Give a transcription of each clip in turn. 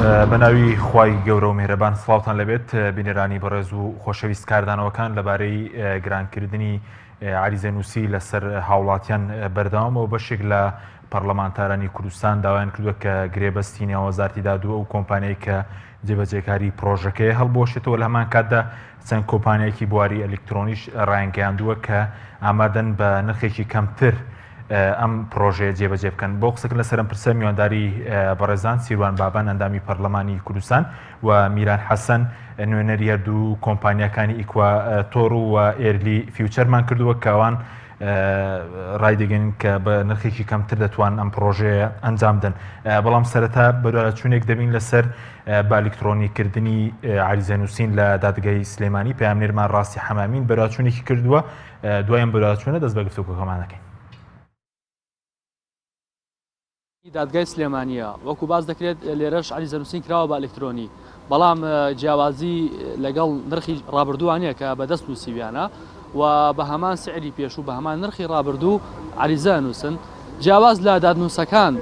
بە ناوی خوای گەورە و میهرەبان سڵاوتان لەبێت بینەرانی بەڕێز و خۆشەویست کاردانەوەکان لەبارەی گرانکردنی عریزەنووسی لەسەر هاوڵاتیان بەردەوامە و بەشێک لە پەرلەمانتارانی کوردستان داوایان کردووە کە گرێبەستی نێوان وەزارتی داد و ئەو کۆمپانیای کە جێبەجێکاری پرۆژەکەی هەڵبوەشێتەوە لە هەمان کاتدا چەند کۆمپانیایەکی بواری ئەلیکترۆنیش ڕایانگەیاندووە کە ئامادەن بە نرخێکی کەمتر ئەم پرۆژەیە جێبەجێ بکەن. بۆ قسەکردن لەسەر ئەم پرسە میوانداری بەڕێزان سیروان بابان ئەندامی پەرلەمانی کوردستان و میران حەسەن نوێنەری هەردوو کۆمپانیاکانی ئیکواتۆر و ئێرلی فیوچەرمان کردووە کە ئەوان ڕایدەگەن کە بە نرخێکی کەمتر دەتوان ئەم پرۆژەیە ئەنجام بدەن بەڵام سەرەتا بەدواداچوونێک دەبین لەسەر بە ئەلیکترۆنیکردنی عریزەنووسین لە دادگای سلێمانی پەیامنێرمان ڕاستی حەمامین بەدواداچوونێکی کردووە دوای ئەم بەدواداچوونە دەست بە گفتوگۆکەمان دەکەین. دادگای سلێمانییە، وەکو باس دەکرێت لێرەش عەریزەنووسین کراوە بە ئەلکترۆنی، بەڵام جیاوازی لەگەڵ نرخی ڕابردووە نییە کە بە دەست نووسیویانە و بە هەمان سعری پێشوو بە هەمان نرخی ڕابردوو عەریزە ئەنووسن، جیاواز لە دادنووسەکان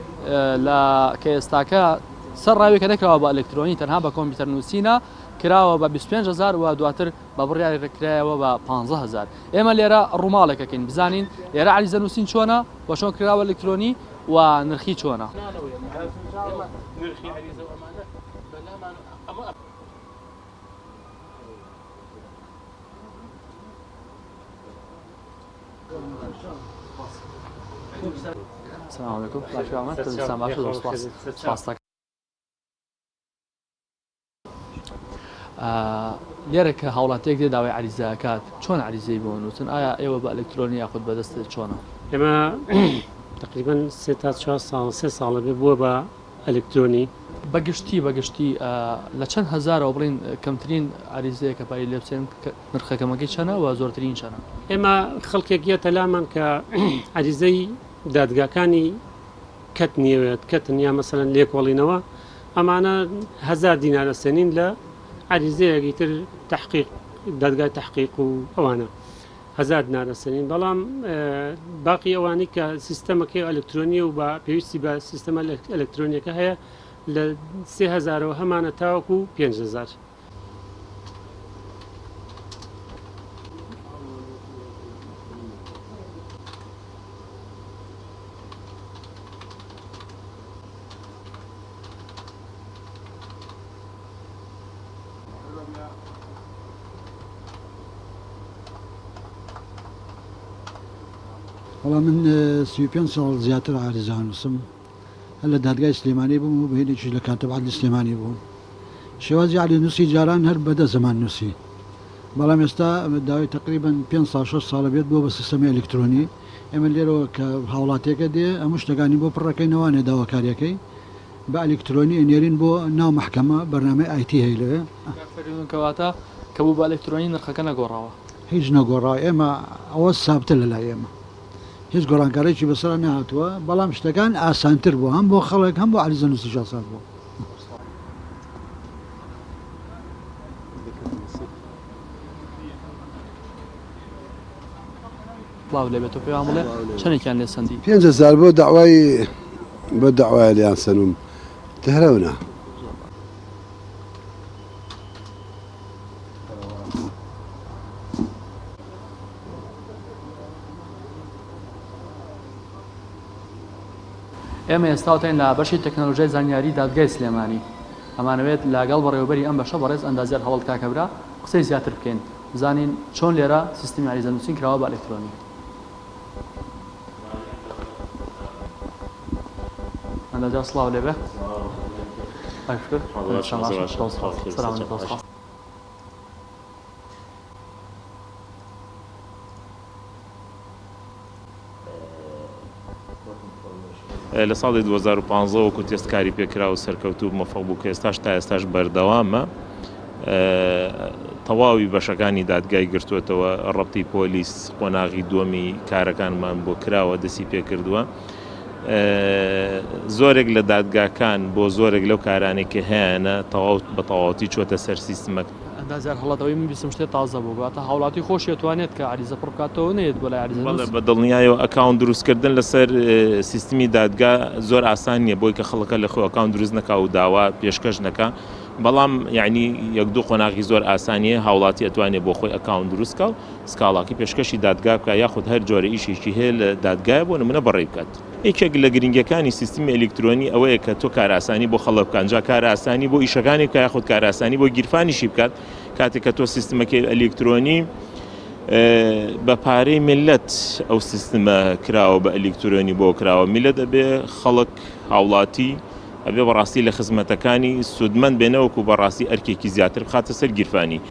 لە کە ئێستاکە سەر ڕاوێکە نەکراوە بە ئەلکترۆنی تەنها بە کۆمپیوتەر نووسینە کراوە بە 25 هەزار و دواتر بە بڕیارێک کرایەوە بە 15 هەزار. ئێمە لێرە ڕووماڵێک ئەکەین بزانین لێرە عەریزە نووسین چۆنە و چۆن کراوە ئەلکترۆنی و نرخی چۆنە. سلام علیکم باشی ئاماد تەندروستان باشە زۆر سوپاس سوپاس لێرە کە هاوڵاتیەک دێ داوای عەریزە ئەکات چۆن عەریزەی بۆ نووسن ئایا ئێوە بە ئەلکترۆنی یاخود بەدەست چۆنە؟ ئێمە تقریبا سێ تا چوار ساڵ سێ ساڵە بێ بووە بە ئەلکترۆنی. بەگشتی بەگشتی لە چەند هەزارەوە بڵین کەمترین عەریزەیە کە پارەی لێ بسێنن نرخە کەمەکەی چەنە و زۆرترین چەنە؟ ئێمە خەڵکێک یەتە لامان کە عەریزەی دادگاکانی کەت نیەوێت کەتن یا مەسەلەن لێکۆڵینەوە ئەمانە هەزار دینار ئەسێنین لە عەریزەیەک ئیتر تەحقیق دادگای تەحقیق و ئەوانە هەزار دینار ئەسێنین بەڵام باقی ئەوانەی کە سیستەمەکەی ئەلکترۆنیە و بە پێویستی بە سیستەمە ئەلکترۆنیەکە هەیە لە سێ هەزارەوە هەمانە تاوەکو 5000. وەڵا من 35 ساڵ زیاتر عارزانوسم هەر لە دادگای سلێمانی بووم و بەینێکیش لە کاتب عەدلی سلێمانی بووم. شێوازی عەلی نووسی جاران هەر بە دەست زەمان نووسی. بەڵام ئێستا داوای تەقریبەن پێنج ساڵ شەش ساڵە بێت بووە بە سیستەمی ئەلیکترۆنی. ئێمە لێرەوە کە هاوڵاتیەکە دێ هەموو شتەکانی بۆ پڕ ئەکەین ئەوانێ داواکاریەکەی بە ئەلیکترۆنی ئەنێرین بۆ ناو مەحکەمە بەرنامەی IT هەیە لەوێ. کاک فەریدون کەواتە کە بوو بە ئەلیکترۆنی نرخەکە نەگۆڕاوە؟ هیچ نەگۆڕاوە ئێمە ئەوە سابتە لەلای ئێمە. هیچ گۆڕانکاریی بەسەرا نەهاتووە، بەڵام شتەکان ئاسانتر بووە هەم بۆ خەڵک هەم بۆ عەریزەنووسیش ئاسان بووە. سڵاو لێبێ تۆ پێمان بڵێ چەنێکیان لێ سەندی؟ 5000 بۆ دەعوای بۆ دەعوایە لێیان سەنوم تهرەونە. ئێمە ئێستاوتین لە بەشی تەکنەلۆژیای زانیاری دادگای سلێمانی ئەمانەوێت لەگەڵ بەڕێوەبەری ئەم بەشە بەڕێز ئەندازیار هەوەڵ کاکەبرا قسەی زیاتر بکەین بزانین چۆن لێرە سیستمی عەریزە نووسین کراوە بە ئەلکترۆنی. ئەندازیار سڵاو لێبێ. سلام. لە ساڵی 2015 وەکو تێست کاری پێکرا و سەرکەوتوو مۆفەق بوو کە ئێستاش تا ئێستاش بەردەوامە تەواوی بەشەکانی دادگای گرتووەتەوە ڕەبتی پۆلیس قۆناغی دووەمی کارەکانمان بۆ کراوە دەستی پێکردووە زۆرێک لە دادگاکان بۆ زۆرێک لەو کارانەی کە هەیانە تەواو بە تەواوەتی چۆتە سەر سیستمەکە. ئەندازیار هەڵەت ئەوەی من بیستم شتێ تازە بوو واتە هاوڵاتی خۆشی ئەتوانێت کە عەریزە پڕ بکاتەوە نەیەت بۆ لای عەریزە بەڵێ نووس. بە دڵنیایەوە ئەکاونت دروست کردن لەسەر سیستمی دادگا زۆر ئاسان نییە بۆی کە خەڵکە لە خۆی ئەکاونت دروست نەکا و داوا پێشکەش نەکا بەڵام یعنی یەک دوو قۆناغی زۆر ئاسانیە هاوڵاتی ئەتوانێت بۆ خۆی ئەکاونت دروست کا و سکاڵاکەی پێشکەشی دادگا بکا یاخود هەر جۆرە ئیشێکی هەیە لە دادگایە بۆ نمونە بەڕێی بکات. یەکێک لە گرنگیەکانی سیستمی ئەلیکترۆنی ئەوەیە کە تۆ کارئاسانی بۆ خەڵک بکات جا کارئاسانی بۆ ئیشەکانی بکات یاخود کارئاسانی بۆ گیرفانیشی بکات کاتێک کە تۆ سیستمەکەی ئەلیکترۆنی بە پارەی میلەت ئەو سیستمە کراوە بە ئەلیکترۆنی بۆ کراوە میلەت ئەبێ خەڵک هاوڵاتی ئەبێ بەڕاستی لە خزمەتەکانی سوودمەند بێ نەوەکو بەڕاستی ئەرکێکی زیاتر بخاتە سەر گیرفانی.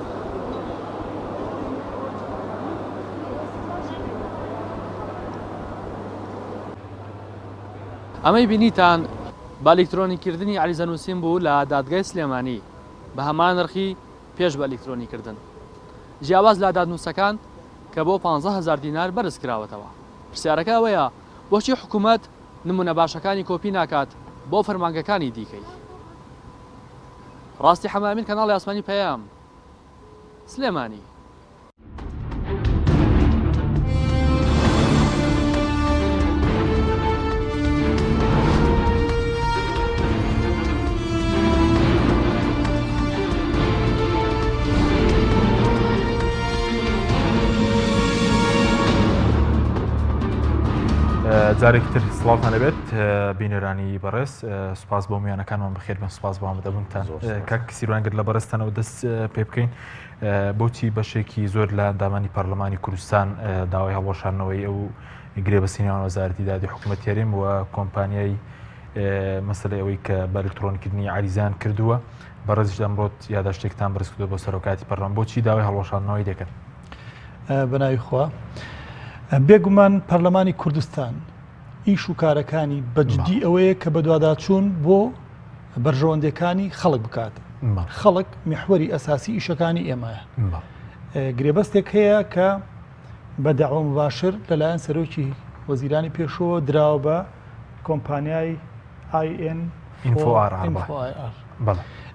ئەمەی بینیتان بە ئەلیکترۆنیکردنی عەریزەنووسین بوو لە دادگای سلێمانی بە هەمان نرخی پێش بە ئەلیکترۆنیکردن جیاواز لە دادنووسەکان کە بۆ 15 هەزار دینار بەرز کراوەتەوە. پرسیارەکە ئەوەیە بۆچی حکومەت نمونە باشەکانی کۆپی ناکات بۆ فەرمانگەکانی دیکەی؟ ڕاستی حەمە ئەمین کەناڵی ئاسمانی پەیام، سلێمانی. جارێکی تر سڵاوتان لەبێت بینەرانی بەڕێز سوپاس بۆ میانەکانمان بەخێر بن سوپاس بۆ ئامادەبوونتان کاک سیروان گەر لە بەڕێزتانەوە دەست پێ بکەین بۆچی بەشێکی زۆر لە ئەندامانی پەرلەمانی کوردستان داوای هەڵوەشاندنەوەی ئەو گرێبەستی نێوان وەزارەتی دادی حکوومەت هەرێم و کۆمپانیای مەسلەی ئەوەی کە بە ئەلکترۆنیکردنی عریزان کردووە بەڕێزیش ئەمڕۆ یاداشتێکتان بەرز کردووە بۆ سەرۆکایەتی پەرلەمان بۆچی داوای هەڵوەشاندنەوەی دەکەن؟ بەناوی خوا بێگومان پەرلەمانی کوردستان ئیش و کارەکانی بەجددی ئەوەیە کە بەدواداچوون بۆ بەرژەوەندەکانی خەڵک بکات خەڵک میحوەری ئەساسی ئیشەکانی ئێمەیە گرێبەستێک هەیە کە بە داوە مباشر لەلایەن سەرۆکی وەزیرانی پێشەوە دراوە بە کۆمپانیای IN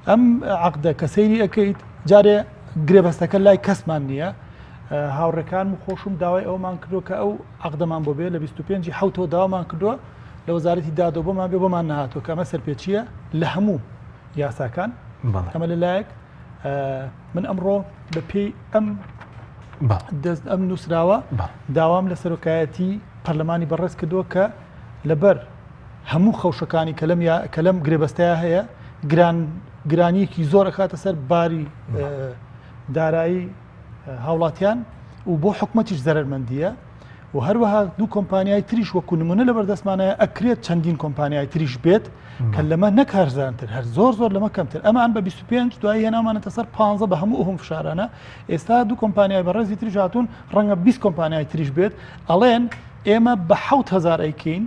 ئەم عقدە کە سەیری ئەەکەیت جارێ گرێبەستەکە لای کەسمان نییە هاوڕێکان و خۆشم داوای ئەومان کردو کە ئەو عقدەمان بۆ بێ لە 25 حوتەوە داوامان کردووە لە وەزارەتی دادەوە بۆمان بێ بۆمان نهاتوە کە ئەمە سەرپێچیە لە هەموو یاساکان ئەمە لەلایەک من ئەمڕۆ بە پێی ئەم دەست ئەم نووسراوە داوام لە سەرۆکایەتی پەرلەمانی بەڕێز کردووە کە لەبەر هەموو خەوشەکانی کە لەم کە لەم گرێبەستەیە هەیە گران گرانیەکی زۆر ئەخاتە سەر باری دارایی هاوڵاتیان و بۆ حکومەتیش زەرەرمەندیە و هەروەها دوو کۆمپانیای تریش وەکو نمونە لە بەردەستمانایە ئەکرێت چەندین کۆمپانیای تریش بێت کە لەمە نەک هەرزانتر هەر زۆر زۆر لەمە کەمتر ئەمان بە 25 دوایی هێنامانەتە سەر 15 بە هەموو ئەوم فشارانە ئێستا دوو کۆمپانیای بەڕێزی تریش هاتوون ڕەنگە 20 کۆمپانیای تریش بێت ئەڵێن ئێمە بە 7000 ئەیکەین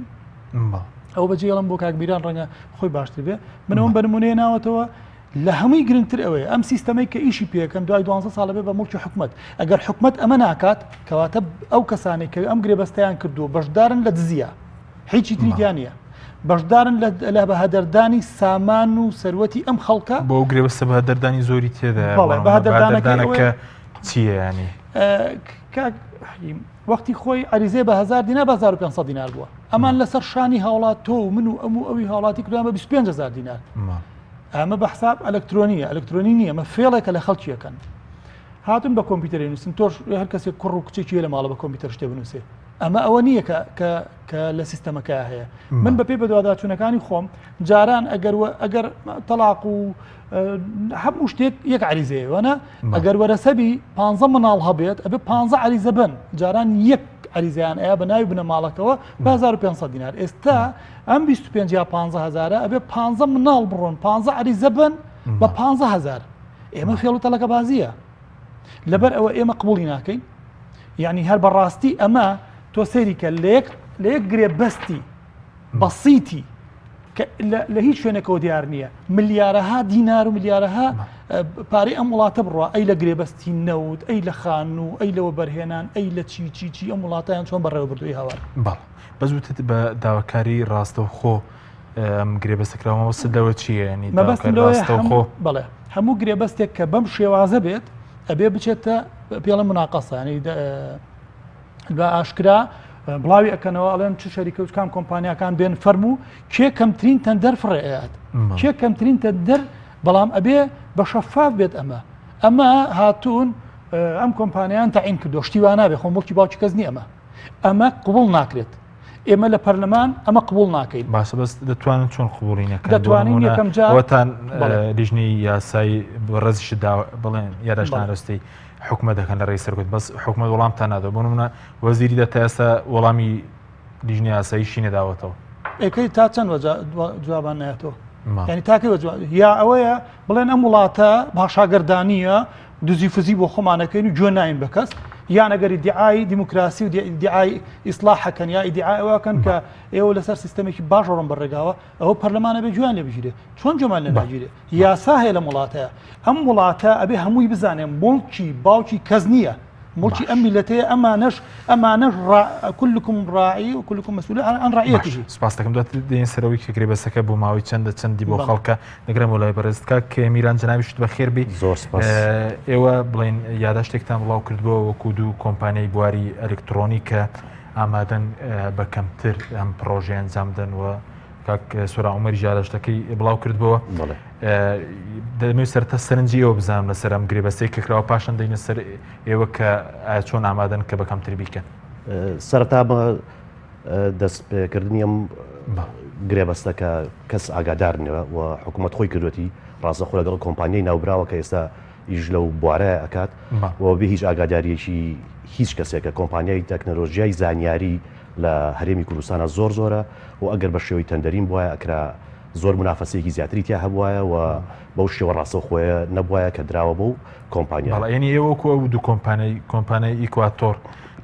ئەو بەجێڵم بۆ کاک میران ڕەنگە خۆی باشتر بێ منەوەم بە نمونەیە ناوەتەوە لە هەمووی گرنگتر ئەوەیە ئەم سیستەمەی کە ئیشی پێکەن دوای دوانزە ساڵە بێ بە موڵکی حکومەت ئەگەر حکومەت ئەمە ناکات کەواتە ئەو کەسانەی کە ئەم گرێبەستەیان کردووە بەشدارن لە دزیە هیچی تری تیا نییە بەشدارن لە بەهەدەردانی سامان و سەروەتی ئەم خەڵکە بۆ گرێبەستە بەهەدەردانی زۆری تێدایە بەڵێ بەهەدەردانەکە چییە ینی کاک حەلیم وەختی خۆی عەریزەی بە 1000 دینار بە 1500 دینار بووە ئەمان لەسەر شانی هاوڵات تۆ و من و ئەم و ئەوی هاوڵاتی کردیان بە 25000 دینار ئەمە بە حساب ئەلکترۆنیە ئەلکترۆنی نییە ئەمە فێڵێکە لە خەڵکی یەکەن هاتون بە کۆمپیوتەری نووسن تۆش هەر کەسێک کوڕ و کچێکی لە ماڵە بە کۆمپیوتەر شتێ بنووسێ ئەمە ئەوە نییە کە کە کە لە سیستەمەکە هەیە من بە پێی بەدواداچوونەکانی خۆم جاران ئەگەر ئەگەر تەلاق و هەموو شتێک یەک عریزەیە وەنە ئەگەر وەرەسەبی پ مناڵ هەبێت ئەبێ پ عریزە بن جاران یەک عریزیان ئەیا بە ناوی بنەماڵەکەوە 1500 دینار ئێستا ئەم 25 یا 15 هزارە ئەبێ 15 مناڵ بڕۆن 15 عریزە بن بە 15 هزار ئێمە فێڵ و تەلەکە بازیە لەبەر ئەوە ئێمە قبولی ناکەین یعنی هەر بەڕاستی ئەمە تۆ سەیری کە لە یەک لە یەک گرێ بەستی بەسیتی کە لە هیچ شوێنێکەوە دیار نییە ملیارەها دینار و ملیارەها پارەی ئەم وڵاتە بڕوا ئەی لە گرێبەستی نەوت ئەی لە خانوو ئەی لەوە بەرهێنان ئەی لە چی چی چی ئەم وڵاتیان چۆن بەڕێوە بردووی هاوار بەڵ بەس وتت بە داواکاری ڕاستەوخۆ. ئەم گرێبەستە کراوە مەبەستت لەوە چییە ینی مەبەستم داواکار لەوەیە ڕاستەوخۆ هەموو بەڵێ هەموو گرێبەستێک کە بەم شێوازە بێت ئەبێ بچێتە پێڵە مناقەسە ینی بە ئاشکرا بڵاوی ئەکەنەوە ئەڵێن چ شەریکە و کام کۆمپانیاکان بێن فەرموو کێ کەمترین تەندەر فڕێ ئەیات کێ کەمترین تەندەر بەڵام ئەبێ بە شەفاف بێت ئەمە ئەمە هاتوون ئەم کۆمپانیان تەعین کردو شتی وا نابێ خۆ موڵکی باوکی کەس نییە ئەمە ئەمە قبوڵ ناکرێت ئێمە لە پەرلەمان ئەمە قبوڵ ناکەین. باشە بەس دەتوانن چۆن قبوڵی نەکەن؟ دەتوانین یەکەم جار ئەوەتان لیژنەی یاسایی بەڕێزیشت دا بڵێن یاداشتان ئاراستەی حکومەت دەکەن لە ڕێی سەرکوت بەس حکومەت وەڵامتان نادەوە بۆ نمونە وەزیری دە تا ئێستا وەڵامی لیژنەی یاساییشی نەداوەتەوە. ئێکەی تا چەند جوابان نایەتەوە؟ یعنی تاکەی یا ئەوەیە بڵێن ئەم وڵاتە پاشاگەردانیە دزی فزی بۆ خۆمان ئەکەین و گوێ ناین بە کەس، یان ئەگەر ئیدیعای دیموکراسی و ئیدیعای ئیسڵاح ئەکەن یا ئیدیعای ئەوە ئەکەن کە ئێوە لەسەر سیستەمێکی باش ڕۆن بە ڕێگاوە، ئەوە پەرلەمان ئەبێ گوێیان لێ بگیرێ. چۆن گوێمان لێ ناگیرێ؟ یاسا هەیە لەم وڵاتەیا. ئەم وڵاتە ئەبێ هەمووی بزانێ موڵکی باوکی کەس نییە. موڵکی ئەم میللەتەیە، ئەمانەش ئەمانەش ڕا كلكم راعي وكلكم مسؤول عن رعيته. باش سپاس دەکەم دواتر دێین سەرەوەی کە گرێبەستەکە بۆ ماوەی چەندە چەندی بۆ خەڵکە دەگرم لای بەڕێزت کاک میران جەنابیشت بەخێر بی زۆر سپاس ئێوە بڵێن یاداشتێکتان بڵاو کردبووە وەکو دوو کۆمپانیای بواری ئەلکترۆنی کە ئامادەن بە کەمتر ئەم پڕۆژەی ئەنجام بدەن و کاک سۆران عومەریش یاداشتەکەی بڵاو کردبووە دەمەوێت سەرەتا سەرنجی ئێوە بزانم لەسەر ئەم گرێبەستەی کە کراوە پاشان دەینە سەر ئێوە کە ئایا چۆن ئامادەن کە بە کەمتر بیکەن. سەرەتا بە دەست پێکردنی ئەم گرێبەستە کە کەس ئاگادار نییە و حکوومەت خۆی کردوێتی ڕاستەخۆ لەگەڵ کۆمپانیای ناوبراوە کە ئێستا ئیش لەو بوارە ئەکات و بێ هیچ ئاگاداریەکی هیچ کەسێکە کۆمپانیای تەکنەلۆژیای زانیاری لە هەرێمی کوردستانە زۆر زۆرە و ئەگەر بە شێوەی تەندەرین بوایە ئەکرا زۆر مونافەسەیەکی زیاتری تیا هەبوایە و بەو شێوە ڕاستەوخۆیە نەبوایە کە دراوە بەو کۆمپانیا. بەڵێ یعنی ئێوە وەکو ئەو دوو کۆمپانیای کۆمپانیای ئیکواتۆر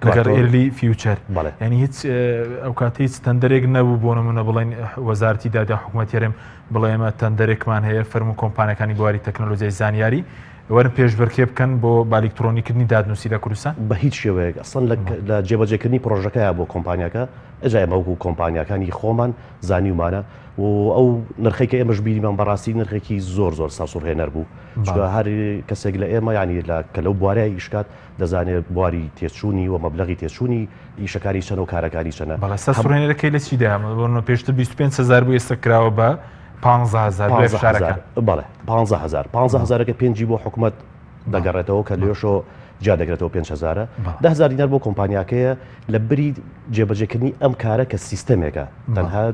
لەگەڵ ئێرلی فیوچەر بەڵێ یعنی هیچ ئەو کاتە هیچ تەندەرێک نەبوو بۆ نمونە بڵێن وەزارەتی داد یا حکوومەت هەرێم بڵێ ئێمە تەندەرێکمان هەیە فەرموو کۆمپانیەکانی بواری تەکنەلۆژیای زانیاری وەرن پێشبرکێ بکەن بۆ بالیکترۆنیکردنی دادنووسی لە کوردستان؟ بە هیچ شێوەیەک ئەسڵەن لە جێبەجێکردنی پڕۆژەکەیا بۆ کۆمپانیاکە ئەجا ئێمە وەکو کۆمپانیاکانی خۆمان زانیومانە و ئەو نرخەی کە ئێمەش بینیمان بەڕاستی نرخێکی زۆر زۆر سەرسوڕهێنەر بوو چونکە هەر کەسێک لە ئێمە یانی لە کە لەو بوارە ئیش کات دەزانێت بواری تێچوونی و مەبلەغی تێچوونی ئیشەکانی چەنە و کارەکانی چەنە. بەڵێ سەرسوڕهێنەرەکەی لە چیدایە؟ بۆ نموونە پێشتر 25 هەزار بوو ئێستا کراوە بە 15 هەزار دوای فشارەکان. بەڵێ 15 هەزار 15 هەزارەکە پێنجی بۆ حکومەت دەگەڕێتەوە کە لێشەوە جیا دەکرێتەوە پێنج هەزارە دە هەزار دینار بۆ کۆمپانیاکەیە لە بری جێبەجێکردنی ئەم کارە کە سیستەمێکە تەنها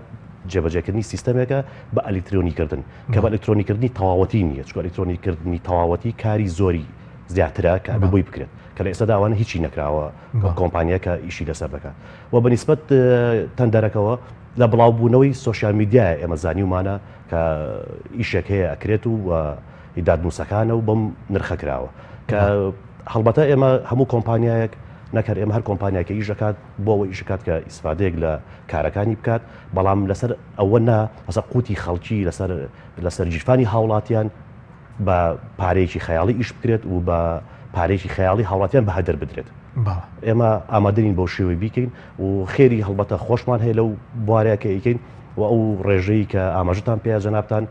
جێبەجێکردنی سیستەمێکە بە ئەلیکترۆنیکردن کە بە ئەلیکترۆنیکردنی تەواوەتی نییە چونکە ئەلیکترۆنیکردنی تەواوەتی کاری زۆری زیاترە کە ئەبێ بۆی بکرێت کە لە ئێستادا ئەوانە هیچی نەکراوە کۆمپانیاکە ئیشی لەسەر دەکات و بە نیسبەت تەندەرەکەوە لە بڵاوبوونەوەی سۆشیال میدیایە ئێمە زانیومانە کە ئیشێک هەیە ئەکرێت و دادنووسەکانە و بەم نرخە کراوە کە هەڵبەتە ئێمە هەموو کۆمپانیایەک نەک هەر ئێمە هەر کۆمپانیایەکە ئیش دەکات بۆ ئەوە ئیش دەکات کە ئیسفادەیەک لە کارەکانی بکات بەڵام لەسەر ئەوە نا لەسەر قوتی خەڵکی لەسەر لەسەر گیرفانی هاوڵاتیان بە پارەیەکی خەیاڵی ئیش بکرێت و بە پارەیەکی خەیاڵی هاوڵاتیان بە هەدەر بدرێت ئێمە ئامادەین بەو شێوەی بیکەین و خێری هەڵبەتە خۆشمان هەیە لەو بوارەیە کە ئەیکەین و ئەو ڕێژەی کە ئاماژەتان پێیا جەنابتان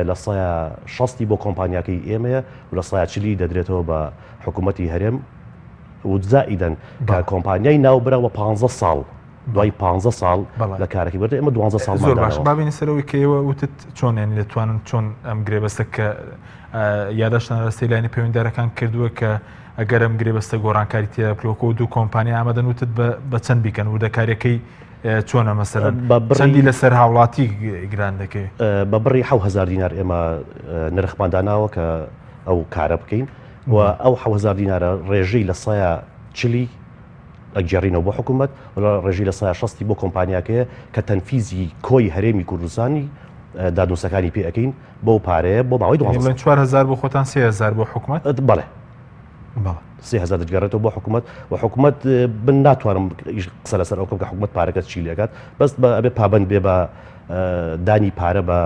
لە سەیا شەستی بۆ کۆمپانیاکەی ئێمەیە و لە سەیا چلی دەدرێتەوە بە حکوومەتی هەرێم و زائیدەن کە کۆمپانیای ناوبرا بە 15 ساڵ دوای 15 ساڵ لە کارەکەی بەردە ئێمە 12 ساڵ زۆر باش با بێینە سەرەوەی کە ئێوە وتت چۆن یعنی دەتوانن چۆن ئەم گرێبەستە کە یاداشتان ڕاستەی لایەنە پەیوەندیدارەکان کردووە کە ئەگەر ئەم گرێبەستە گۆڕانکاری تێدا بکرێت وەکو دوو کۆمپانیا ئامادەن وتت بە چەند بیکەن وردەکاریەکەی چۆنە مەسەلەن بە بڕی چەندی لەسەر هاوڵاتی گران دەکەوێت؟ بە بڕی 7000 دینار ئێمە نرخمان داناوە کە ئەو کارە بکەین و ئەو 7000 دینارە ڕێژەی لە سەیا چلی ئەگێڕینەوە بۆ حکوومەت و لە ڕێژەی لە سەیا شەستی بۆ کۆمپانیاکەیە کە تەنفیزی کۆی هەرێمی کوردستانی دادنووسەکانی پێ ئەکەین بەو پارەیە بۆ ماوەی دوانزە ساڵ. 4000 بۆ خۆتان 3000 بۆ حکوومەت؟ بەڵێ. 3000 دەگەڕێتەوە بۆ حکوومەت و حکوومەت من ناتوانم قسە لەسەر ئەو بکەم کە حکوومەت پارەکە چی لێکات بەس بە ئەبێ پابند بێ بە دانی پارە بە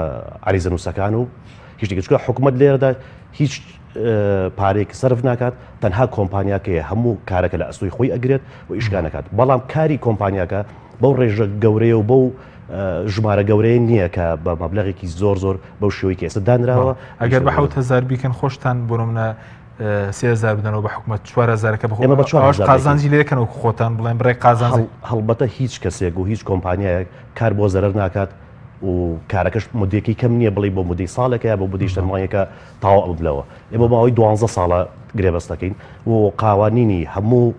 عریزەنووسەکان و هیچ شتێک چونکە حکوومەت لێرەدا هیچ پارەیەک سەرف ناکات تەنها کۆمپانیاکەیە هەموو کارەکە لە ئەستۆی خۆی ئەگرێت و ئیشکانەکات بەڵام کاری کۆمپانیاکە بەو ڕێژە گەورەیە و بەو. ژمارە گەورەیە نییە کە بە مەبلەغێکی زۆر زۆر بەو شێوەی کە ئێستا دانراوە. ئەگەر بە 7000 بیکەن خۆشتان بۆ نمونە 3000 بدەنەوە بە حکومەت 4000ەکە بخۆ ئێمە بە 4000 قازانجی لێ دەکەن وەکو خۆتان بڵێن بڕێک قازانج هەڵبەتە هیچ کەسێک و هیچ کۆمپانیایەک کار بۆ زەرەر ناکات و کارەکەش مدەیەکی کەم نییە بڵێی بۆ مدەی ساڵێکە یا بۆ مدەی چەند مانگێکە تەواو ئەببنەوە ئێمە ماوەی دوانزە ساڵە گرێبەست دەکەین و قاوانینی هەموو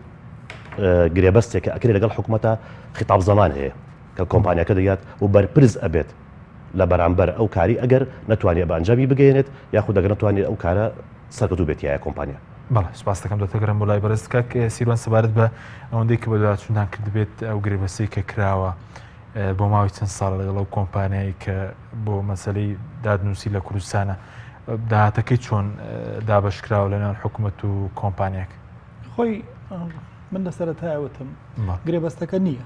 گرێبەستێک کە ئەکرێت لەگەڵ حکومەتە خیتاب زەمان هەیە کە کۆمپانیاکە دەیات و بەرپرس ئەبێت لە بەرامبەر ئەو کاری ئەگەر نەتوانێت بە ئەنجامی بگەیەنێت یاخود ئەگەر نەتوانێت ئەو کارە سەرکەوتوو بێت تیایە کۆمپانیا. بەڵێ سوپاس دەکەم دەتەگەرم بۆ لای بەڕێز کاک سیروان سەبارەت بە ئەوەندەی کە بەدواداچوونتان کردبێت ئەو گرێبەستەی کە کراوە بۆ ماوەی چەند ساڵە لەگەڵ ئەو کۆمپانیایی کە بۆ مەسەلەی دادنووسی لە کوردستانە داهاتەکەی چۆن دابەشکراوە لە نێوان حکوومەت و کۆمپانیاک؟ خۆی من لە سەرەتایە وتم گرێبەستەکە نییە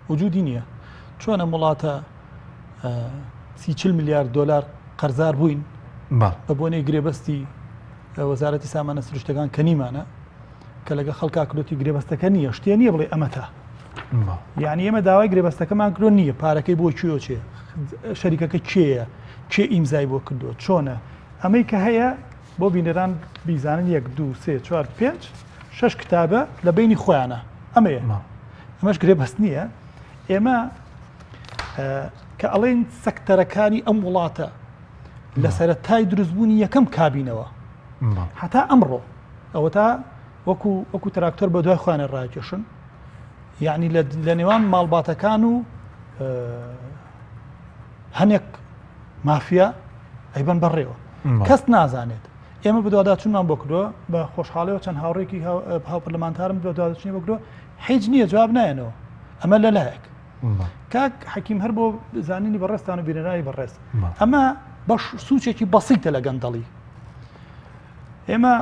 وجودی نییە چۆن ئەم وڵاتە سی چل میلیارد دۆلار قەرزار بووین بە بۆنەی گرێبەستی وەزارەتی سامانە سروشتەکان کە نیمانە کە لەگە خەڵکا کلۆتی گرێبەستەکە نییە شتێ نییە بڵێ ئەمەتە یعنی ئێمە داوای گرێبەستەکەمان کرۆ نییە پارەکەی بۆ کوێ چێ شەریکەکە کێیە کێ ئیمزای بۆ کردووە چۆنە ئەمەی کە هەیە بۆ بینەران بیزانن یەک دوو سێ چوار پێنج شەش کتابە لە بینی خۆیانە ئەمەیە ئەمەش گرێبەست نییە ئێمە کە ئەڵێن سەکتەرەکانی ئەم وڵاتە لە سەرەتای دروستبوونی یەکەم کابینەوە هەتا ئەمڕۆ ئەوە تا وەکو وەکو تراکتۆر بە دوای خوانە ڕاکێشن یعنی لە نێوان ماڵباتەکان و هەنێک مافیا ئەیبەن بەڕێوە کەس نازانێت ئێمە بەدواداچوونمان بۆ کردووە بە خۆشحاڵیەوە چەند هاوڕێکی هاوپەرلەمانتارم بەدواداچوونی بۆ کردووە هیچ نییە جواب نایەنەوە ئەمە لەلایەک کاک حەکیم هەر بۆ زانینی بەڕێزتان و بینەرانی بەڕێز ئەمە بەش سوچێکی بەسیتە لە گەندەڵی ئێمە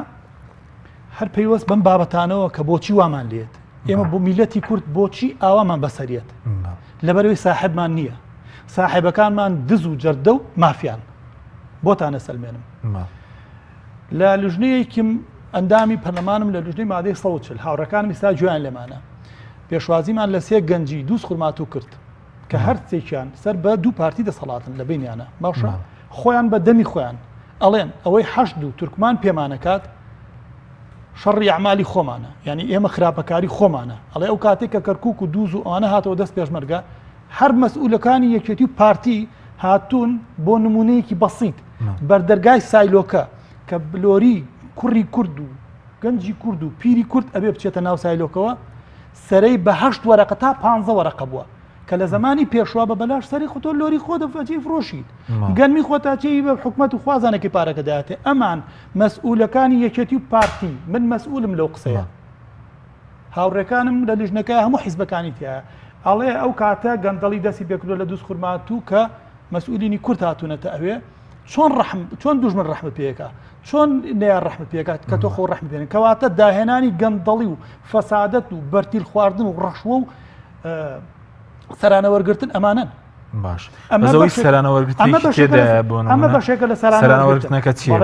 هەر پەیوەست بەم بابەتانەوە کە بۆچی وامان لێت ئێمە بۆ میلەتی کورد بۆچی ئاوامان بەسەریەت لەبەرەوەی ساحبمان نییە ساحبەکانمان دز و جەردە و مافیان بۆتانە سەلمێنم لە لژنەیەکیم ئەندامی پەرلەمانم لە لژنەی مادەی 140 هاوڕەکانم ئستا گوێیان لێمانە پێشوازیمان لە سێ گەنجی دووس خورماتوو کرد کە هەر سێکیان سەر بە دوو پارتی دەسەڵاتن لە بینیانە باشە خۆیان بە دەمی خۆیان ئەڵێن ئەوەی حەشد و تورکمان پێمانەکات شەڕی ئەعمالی خۆمانە یعنی ئێمە خراپەکاری خۆمانە ئەڵێ ئەو کاتێک کە کەرکک و دووز و ئەوانە هاتەوە دەست پێشمەرگە هەر مەسئولەکانی یەکێتی و پارتی هاتوون بۆ نمونەیەکی بەسیت بەردەرگای سایلۆکە کە بلۆری کوڕی کورد و گەنجی کورد و پیری کورد ئەبێ بچێتە ناو سایلۆکەوە سەرەی بە هەشت وەرەقە تا پانزە وەرەقە بووە کە لە زمانی پێشوا بە بەلاش سەری خۆتۆ لۆری خۆ دەفەچی فرۆشیت گەنمی خۆتا چی بە حکومەت و خوازانێکی پارەکە دااتێ ئەمان مەسئولەکانی یەکێتی و پارتی من مەسئولم لەو قسەیە هاوڕێکانم لە لیژنەکە هەموو حیزبەکانی تایە ئەڵێ ئەو کاتە گەندەڵی دەستی پێکردوە لە دووز خورماتوو کە مەسئولینی کورد هاتوونەتە ئەوێ چۆن ڕەحم چۆن دوژمن ڕەحمە پێکا چۆن نەیار ڕەحمە پێکات کە تۆ خۆ ڕەحم پێێن کەواتە داهێنانی گەندەڵی و فەسادەت و بەرتیل خواردن و ڕەشوە و سەرانە وەرگتن ئەمانن باش ئەمە سەرانە ئەمە بەشێکە لە سەرانە وەرگرتنەکە چییە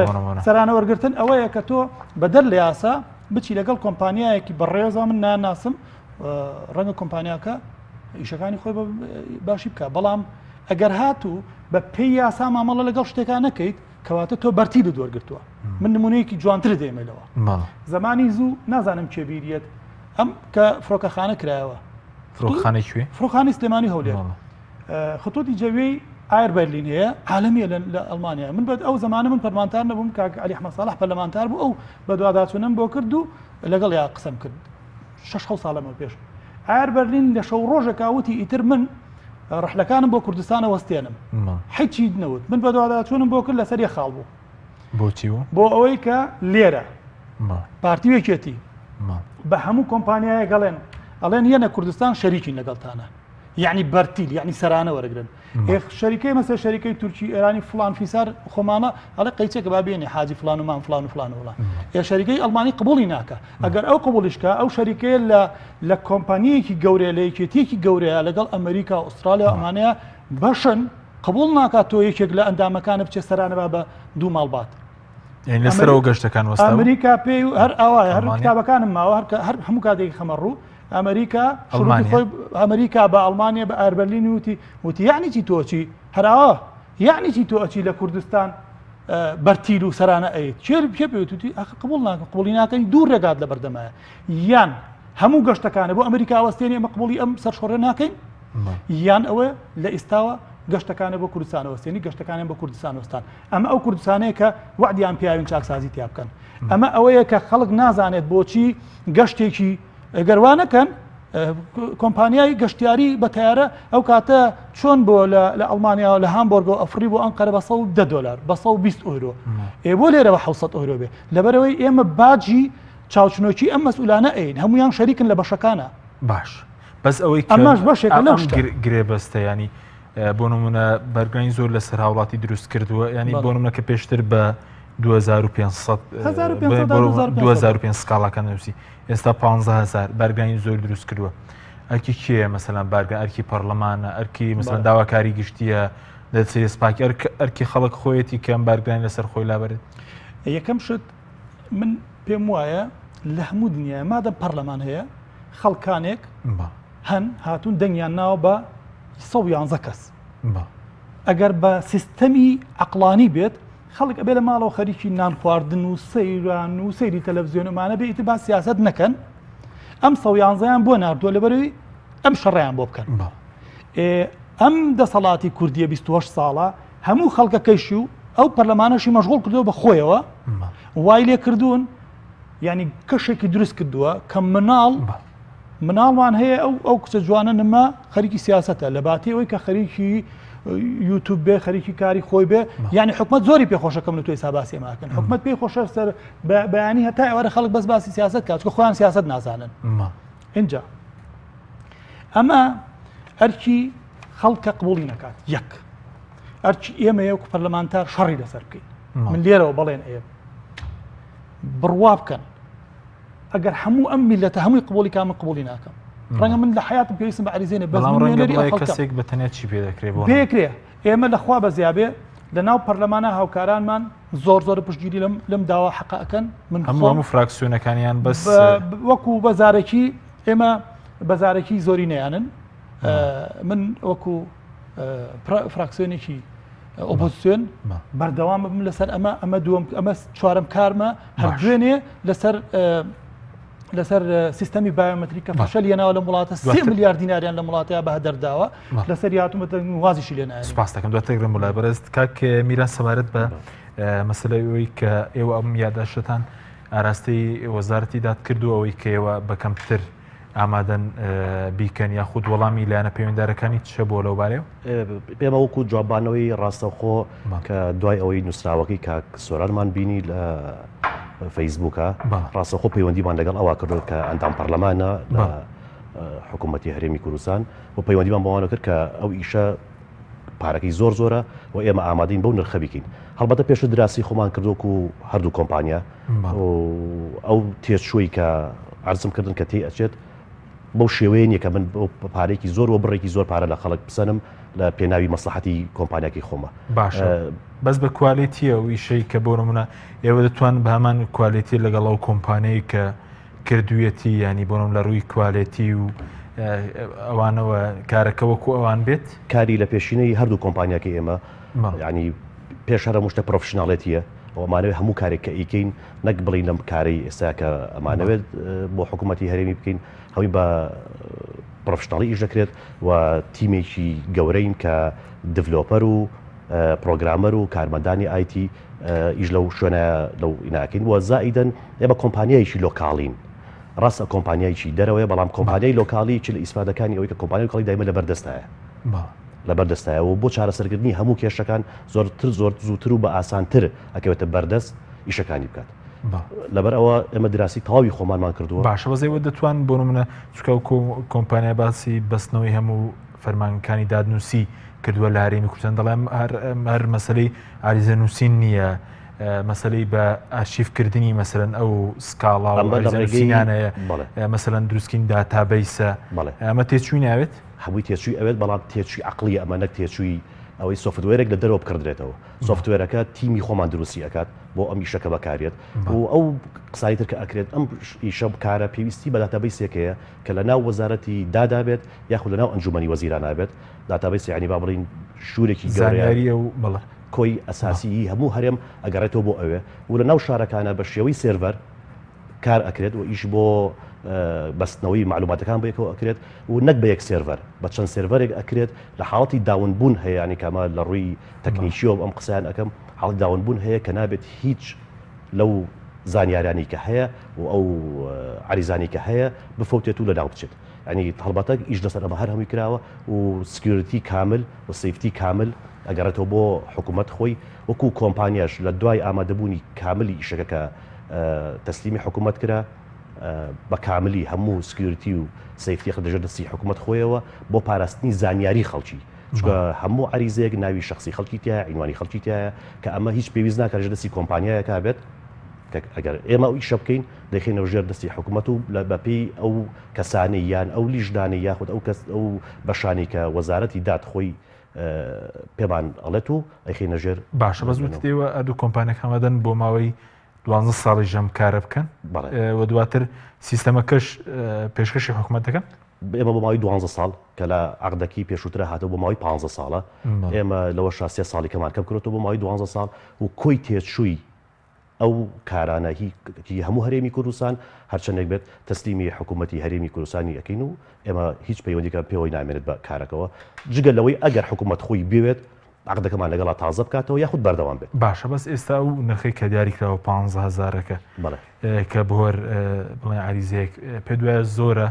سەرانە وەرگتن ئەوەیە کە تۆ بەدەر لە یاسا بچی لەگەڵ کۆمپانیایەکی بەڕێزا من ناناسم ڕەنگە کۆمپانیاکە ئیشەکانی خۆی باشی بکە بەڵام ئەگەر هاتوو بە پێی یاسا مامەڵە لەگەڵ شتێکا نەکەیت کەواتە تۆ بەرتیلت وەرگتووە من نمونەیەکی جوانتر دێمەلەوە زمانی زوو نازانم کێ بیریەت ئەم کە فڕۆکەخانە کرایەوە فڕۆکخانەی کوێ فڕۆکخانی سلێمانی هەولێر خطوطی جەوی ئایر بەرلین هەیە عالمیە لە ئەڵمانیا من بەد ئەو زمانە من پەرمانتار نەبووم کاک علی ئەحمەد ساڵح پەرلەمانتار بوو ئەو بەدواداچوونم بۆ کرد و لەگەڵ یا قسەم کرد شەش حەوت ساڵ لەمەو پێش ئایر بەرلین لە شەو ڕۆژێکا وتی ئیتر من ڕەحلەکانم بۆ کوردستانە وەستێنم حیچی نەوت من بەدواداچوونم بۆ کرد لەسەر یەک خاڵ بوو بۆچی بوو بۆ ئەوەی کە لێرە پارتی و یەکێتی بە هەموو کۆمپانیایەک ئەڵێن ئەڵێن یەنە کوردستان شەریکین لەگەڵتانە یعنی بەرتیل یعنی سەرانە وەرەگرن شەریکەی مەسە شەریکەی تورکی ئێرانی فلان فیسار خۆمانە ئەڵێ قەیچێکە با بێنێ حاجی فلان و مان فلان و فلان و فلان ئێ شەریکەی ئەڵمانی قبوڵی ناکە ئەگەر ئەو قبوڵیشکە ئەو شەریکەیە لە لە کۆمپانیەکی گەورەیە لە یەکێتیەکی گەورەیە لەگەڵ ئەمریکا و ئوسترالیا ئەمانەیە بەشن قبول ناکات تۆ یەکێک لە ئەندامەکانە بچێ سەرانە با بە دوو ماڵبات لەسەرەوە گەشتەکان وەستا ئەمریکا پێی هەر ئاوایە هەر کتابەکانم ماوە هەر هەموو کاتێکی خەمە ڕوو. ئەمریکا شروطی خۆی ئەمریکا بە ئەڵمانیا بە ئاربەرلین وتی وتی یعنی چی تۆ چی هەراوە یعنی چی تۆ ئەچی لە کوردستان بەرتیل و سەرانە ئەیت چێر پێ پێوتوتی ئەخ قبول ناکەم قبولی ناکەین دوو ڕێگات لە بەردەمایە یان هەموو گەشتەکانە بۆ ئەمریکا وەستێنی ئەمە قبولی ئەم سەرشۆڕێ ناکەین یان ئەوە لە ئیستاوە گەشتەکانە بۆ کوردستان وەستێنی گەشتەکانیان بۆ کوردستان وەستان ئەمە ئەو کوردستانەیە کە وعدیان پیاوین چاکسازی تیا بکەن ئەمە ئەوەیە کە خەڵک نازانێت بۆچی گەشتێکی گەر وا نەکەن کۆمپانیای گەشتیاری بە تەیارە ئەو کاتە چۆن بۆ لە ئەڵمانیا لە هامبۆرگەوە ئەفری بۆ ئەنقەرە بە 110 دلار بە 120 ئۆرۆ ئێ بۆ لێرە بە 600 ئۆرۆ بێ لەبەرەوەی ئێمە باجی چاوچنۆکی ئەم مەسئولانە ئەین هەمویان شەریکن لە بەشەکانە باش بەس ئەوەی ئەمەش بەشێکە لەو شتە گرێبەستە ینی بۆ نمونە بەرگانی زۆر لەسەر هاوڵاتی دروست کردووە ینی بۆ نمونە کە پێشتر بە 2500 2500 سکاڵاکە نووسی ئێستا 15000 بارگانی زۆر دروست کردووە ئەرکی کێیە مەسەلەن بارگە ئەرکی پەرلەمانە ئەرکی مەسەلەن داواکاری گشتیە دەچێت سپاکی ئەرکی خەڵک خۆیەتی کەم بارگرانی لەسەر خۆی لابرێت یەکەم شت من پێم وایە لە هەموو دنیاە مادەم پەرلەمان هەیە خەڵکانێک هەن هاتوون دەنگیان ناوە بە 111 کەس ئەگەر بە سیستەمی عقلانی بێت خەڵک ئەبێ لە ماڵەوە خەریکی نان خواردن و سەیران و سەیری تەلەڤزیۆن ئەمانە بێ ئیتر با سیاسەت نەکەن ئەم سەویانزەیان بۆ ناردووە لەبەرەوەی ئەم شەڕیان بۆ بکەن ئەم دەسەڵاتی کوردیە 28 ساڵە هەموو خەڵکەکەیشی و ئەو پەرلەمانەشی مەشغول کردەوە بە خۆیەوە وای لێ کردوون ینی کەشێکی دروست کردووە کە مناڵ مناڵمان هەیە ئەو ئەو کچە جوانە نما خەریکی سیاسەتە لە باتی ئەوەی کە خەریکی یوتوب بێ خەریکی کاری خۆی بێ یعنی حکومت زۆری پێخۆشە کەم لە تۆی ساباسی ماکەن حکومت پێی خۆشە سەر بەیانی هەتا ئێوارە خەڵک بەس باسی سیاست کات چکە خۆیان سیاست نازانن اینجا ئەمە ئەرکی خەڵکە قبولی نەکات یەک ئەرکی ئێمە یەک پەرلەمانتار شەڕی لەسەر بکەین من لێرەوە بەڵێن ئەیە بڕوا بکەن ئەگەر هەموو ئەم میلەتە هەمووی قبولی کا من قبولی ناکەم ڕەنگە من لە حیاتم پێویستم بە عریزێنێ بەس من نوێنەری ئەو خەڵکەم. کەسێک بە تەنیا چی پێ دەکرێ بۆ پێکرێ ئێمە لە خوا بەزیابێ لە ناو پەرلەمانە هاوکارانمان زۆر زۆر پشتگیری لەم لەم داوا حەقە ئەکەن من هەموو هەموو فراکسیۆنەکانیان بەس وەکو بەزارەکی ئێمە بەزارەکی زۆری نەیانن من وەکو فراکسیۆنێکی ئۆپۆزیسیۆن بەردەوام بم لەسەر ئەمە ئەمە دووەم ئەمە چوارەم کارمە هەر دوێنێ لەسەر لەسەر سیستەمی بایۆمەتری کە فەشەل هێناوە لەم وڵاتە سێ ملیار دیناریان لەم وڵاتەیە بە هەدەرداوە لەسەر هاتوومەتە وازیشی لێ نایە سپاس دەکەم دواتر گرم وڵای بەرز کاک میران سەبارەت بە مەسلەی ئەوەی کە ئێوە ئەم یاداشتان ئاراستەی وەزارەتی داد کردو ئەوەی کە ئێوە بە کەمتر ئامادەن بیکەن یاخود وەڵامی لایەنە پەیوەندارەکانی چ بۆ لەو بارەیەوە؟ ئێمە وەکو جوابانەوەی ڕاستەوخۆ کە دوای ئەوەی نووسراوەکەی کاک سۆرانمان بینی لە فەیسبووکە ڕاستەخۆ پەیوەندیمان لەگەڵ ئەوە کردو کە ئەندام پەرلەمانە لە حکوومەتی هەرێمی کوردستان و پەیوەندیمان بەوانە کرد کە ئەو ئیشە پارەکەی زۆر زۆرە و ئێمە ئامادەین بەو نرخە بیکەین هەڵبەتە پێشتر دراسی خۆمان کردووە و هەردوو کۆمپانیا ئەو تێچووی کە عەرزم کردن کە تێی ئەچێت بەو شێوەیە نییە کە من پارێکی زۆر و بڕێکی زۆر پارە لە خەڵک بسەنم لە پێناوی مەسلحەتی کۆمپانیاکەی خۆمە باشە بەس بە quality ە و ئیشەی کە بۆ نمونە ئێوە دەتوان بە هەمان quality لەگەڵ ئەو کۆمپانیای کە کردوویەتی ینی بۆنم لە ڕووی quality و ئەوانەوە کارەکە وەکو ئەوان بێت کاری لە پێشینەی هەردوو کۆمپانیاکەی ئێمە ینی پێش هەر هەموو شتە پرۆفشناڵێتیە و ئەمانەوێت هەموو کارێک کە ئیکەین نەک بڵین لەم کارەی ئێستا کە ئەمانەوێت بۆ حکوومەتی هەرێمی بکەین هەمووی بە professional ی ئیش دەکرێت و تیمێکی گەورەین کە developer و programmer و کارمەندانی IT ئیش لەو شوێنە لەو ئیناکەین و زائیدەن ئێمە کۆمپانیایکی local ین ڕاستە کۆمپانیایکی دەرەوەیە بەڵام کۆمپانیای local ی چ لە ئیسفادەکانی ئەوەی کە کۆمپانیای local ی دایمە لەبەردەستایە لەبەردەستایە و بۆ چارەسەرکردنی هەموو کێشەکان زۆرتر زۆر زووتر و بە ئاسانتر ئەکەوێتە بەردەست ئیشەکانی بکات لەبەر ئەوە ئێمە دراسی تەواوی خۆمانمان کردووە. باشە بەس ئێوە دەتوان بۆ نمونە چونکە ئەو کۆمپانیا باسی بەستنەوەی هەموو فەرمانگەکانی دادنووسی کردووە لە هەرێمی کوردستان دەڵێم هەر مەسلەی ئاریزە نووسین نییە مەسلەی بە ئارشیفکردنی مەسەرەن ئەو سکاڵا و ئاریزەنووسینانەیە مەسەلەن دروستکردنی database ە ئەمە تێچووی ناوێت هەمووی تێچووی ئەوێت بەڵام تێچووی عەقڵیە ئەمە نەک تێچووی. ئەوەی software ێک لە دەرەوە بکڕدرێتەوە. software ەکە تیمی خۆمان دروستی ئەکات بۆ ئەم ئیشە کە بەکارێت و ئەو قسانی تر کە ئەکرێت ئەم ئیشە کارە پێویستی بە database ێک هەیە کە لە ناو وەزارەتی دادا بێت یاخود لە ناو ئەنجومەنی وەزیرانا بێت database یعنی با بڵین ژوورێکی زانیاریە و بەڵێ کۆی ئەساسیی هەموو هەرێم ئەگەڕێتەوە بۆ ئەوێ و لە ناو شارەکانە بە شێوەی سێرڤەر کار ئەکرێت و ئیش بۆ بەستنەوەی مەعلوماتەکان بەیەکەوە ئەکرێت و نەک بە یەک سێرڤەر بە چەند سێرڤەرێک ئەکرێت لە حاڵەتی down بوون هەیە یانی کە ئەمە لە ڕووی تەکنیکیەوە ئەم قسەیان ئەکەم حاڵەتی down بوون هەیە کە نابێت هیچ لەو زانیارانی کە هەیە و ئەو عەریزانی کە هەیە بفەوتێت و لەناو بچێت یعنی هەڵبەتە ئیش لەسەر ئەمە هەر هەمووی کراوە و security کامل و safety کامل ئەگەڕێتەوە بۆ حکوومەت خۆی وەکو کۆمپانیاش لە دوای ئامادەبوونی کاملی ئیشەکە کە تەسلیمی حکوومەت کرا بە کاملی هەموو security و safety خستە ژێر دەستی حکوومەت خۆیەوە بۆ پاراستنی زانیاری خەڵکی چونکە هەموو عەریزەیەک ناوی شخصی خەڵکی تایە عینوانی خەڵکی تایە کە ئەمە هیچ پێویست ناکات ژێر دەستی کۆمپانیایەکە بێت کە ئەگەر ئێمە ئەو ئیشە بکەین دەخینەوە ژێر دەستی حکوومەت و بەپێی ئەو کەسانەی یان ئەو لیژنانەی یاخود ئەو کەس ئەو بەشانەی کە وەزارەتی داد خۆی پێمان ئەڵێت و ئەیخەینە ژێر باشە بەس وتت ئێوە هەردوو کۆمپانیەکە ئامادەن بۆ ماوەی دوانزە ساڵیش ئەم کارە بکەن و دواتر سیستەمەکەش پێشکەشی حکومەت دەکەن؟ ئێمە بۆ ماوەی دوانزە ساڵ کە لە عەقدەکەی پێشووترا هاتەوە بۆ ماوەی پانزە ساڵە ئێمە لەوەشا سێ ساڵی کەمان کەم کردۆتەوە بۆ ماوەی دوانزە ساڵ و کۆی تێچووی ئەو کارانە هی هی هەموو هەرێمی کوردستان هەرچەندێک بێت تەسلیمی حکوومەتی هەرێمی کوردستانی ئەکەین و ئێمە هیچ پەیوەندیکان پێوەی نامێنێت بە کارەکەوە جگە لەوەی ئەگەر حکوومەت خۆی بوێت عەقدەکەمان لەگەڵا تازە بکاتەوە یاخود بەردەوام بێت. باشە بەس ئێستا ئەو نرخەی کە دیاری کراوە پانزە هەزارەکە بەڵێ. کە بۆ هەر بڵێن عەریزەیەک پێت وایە زۆرە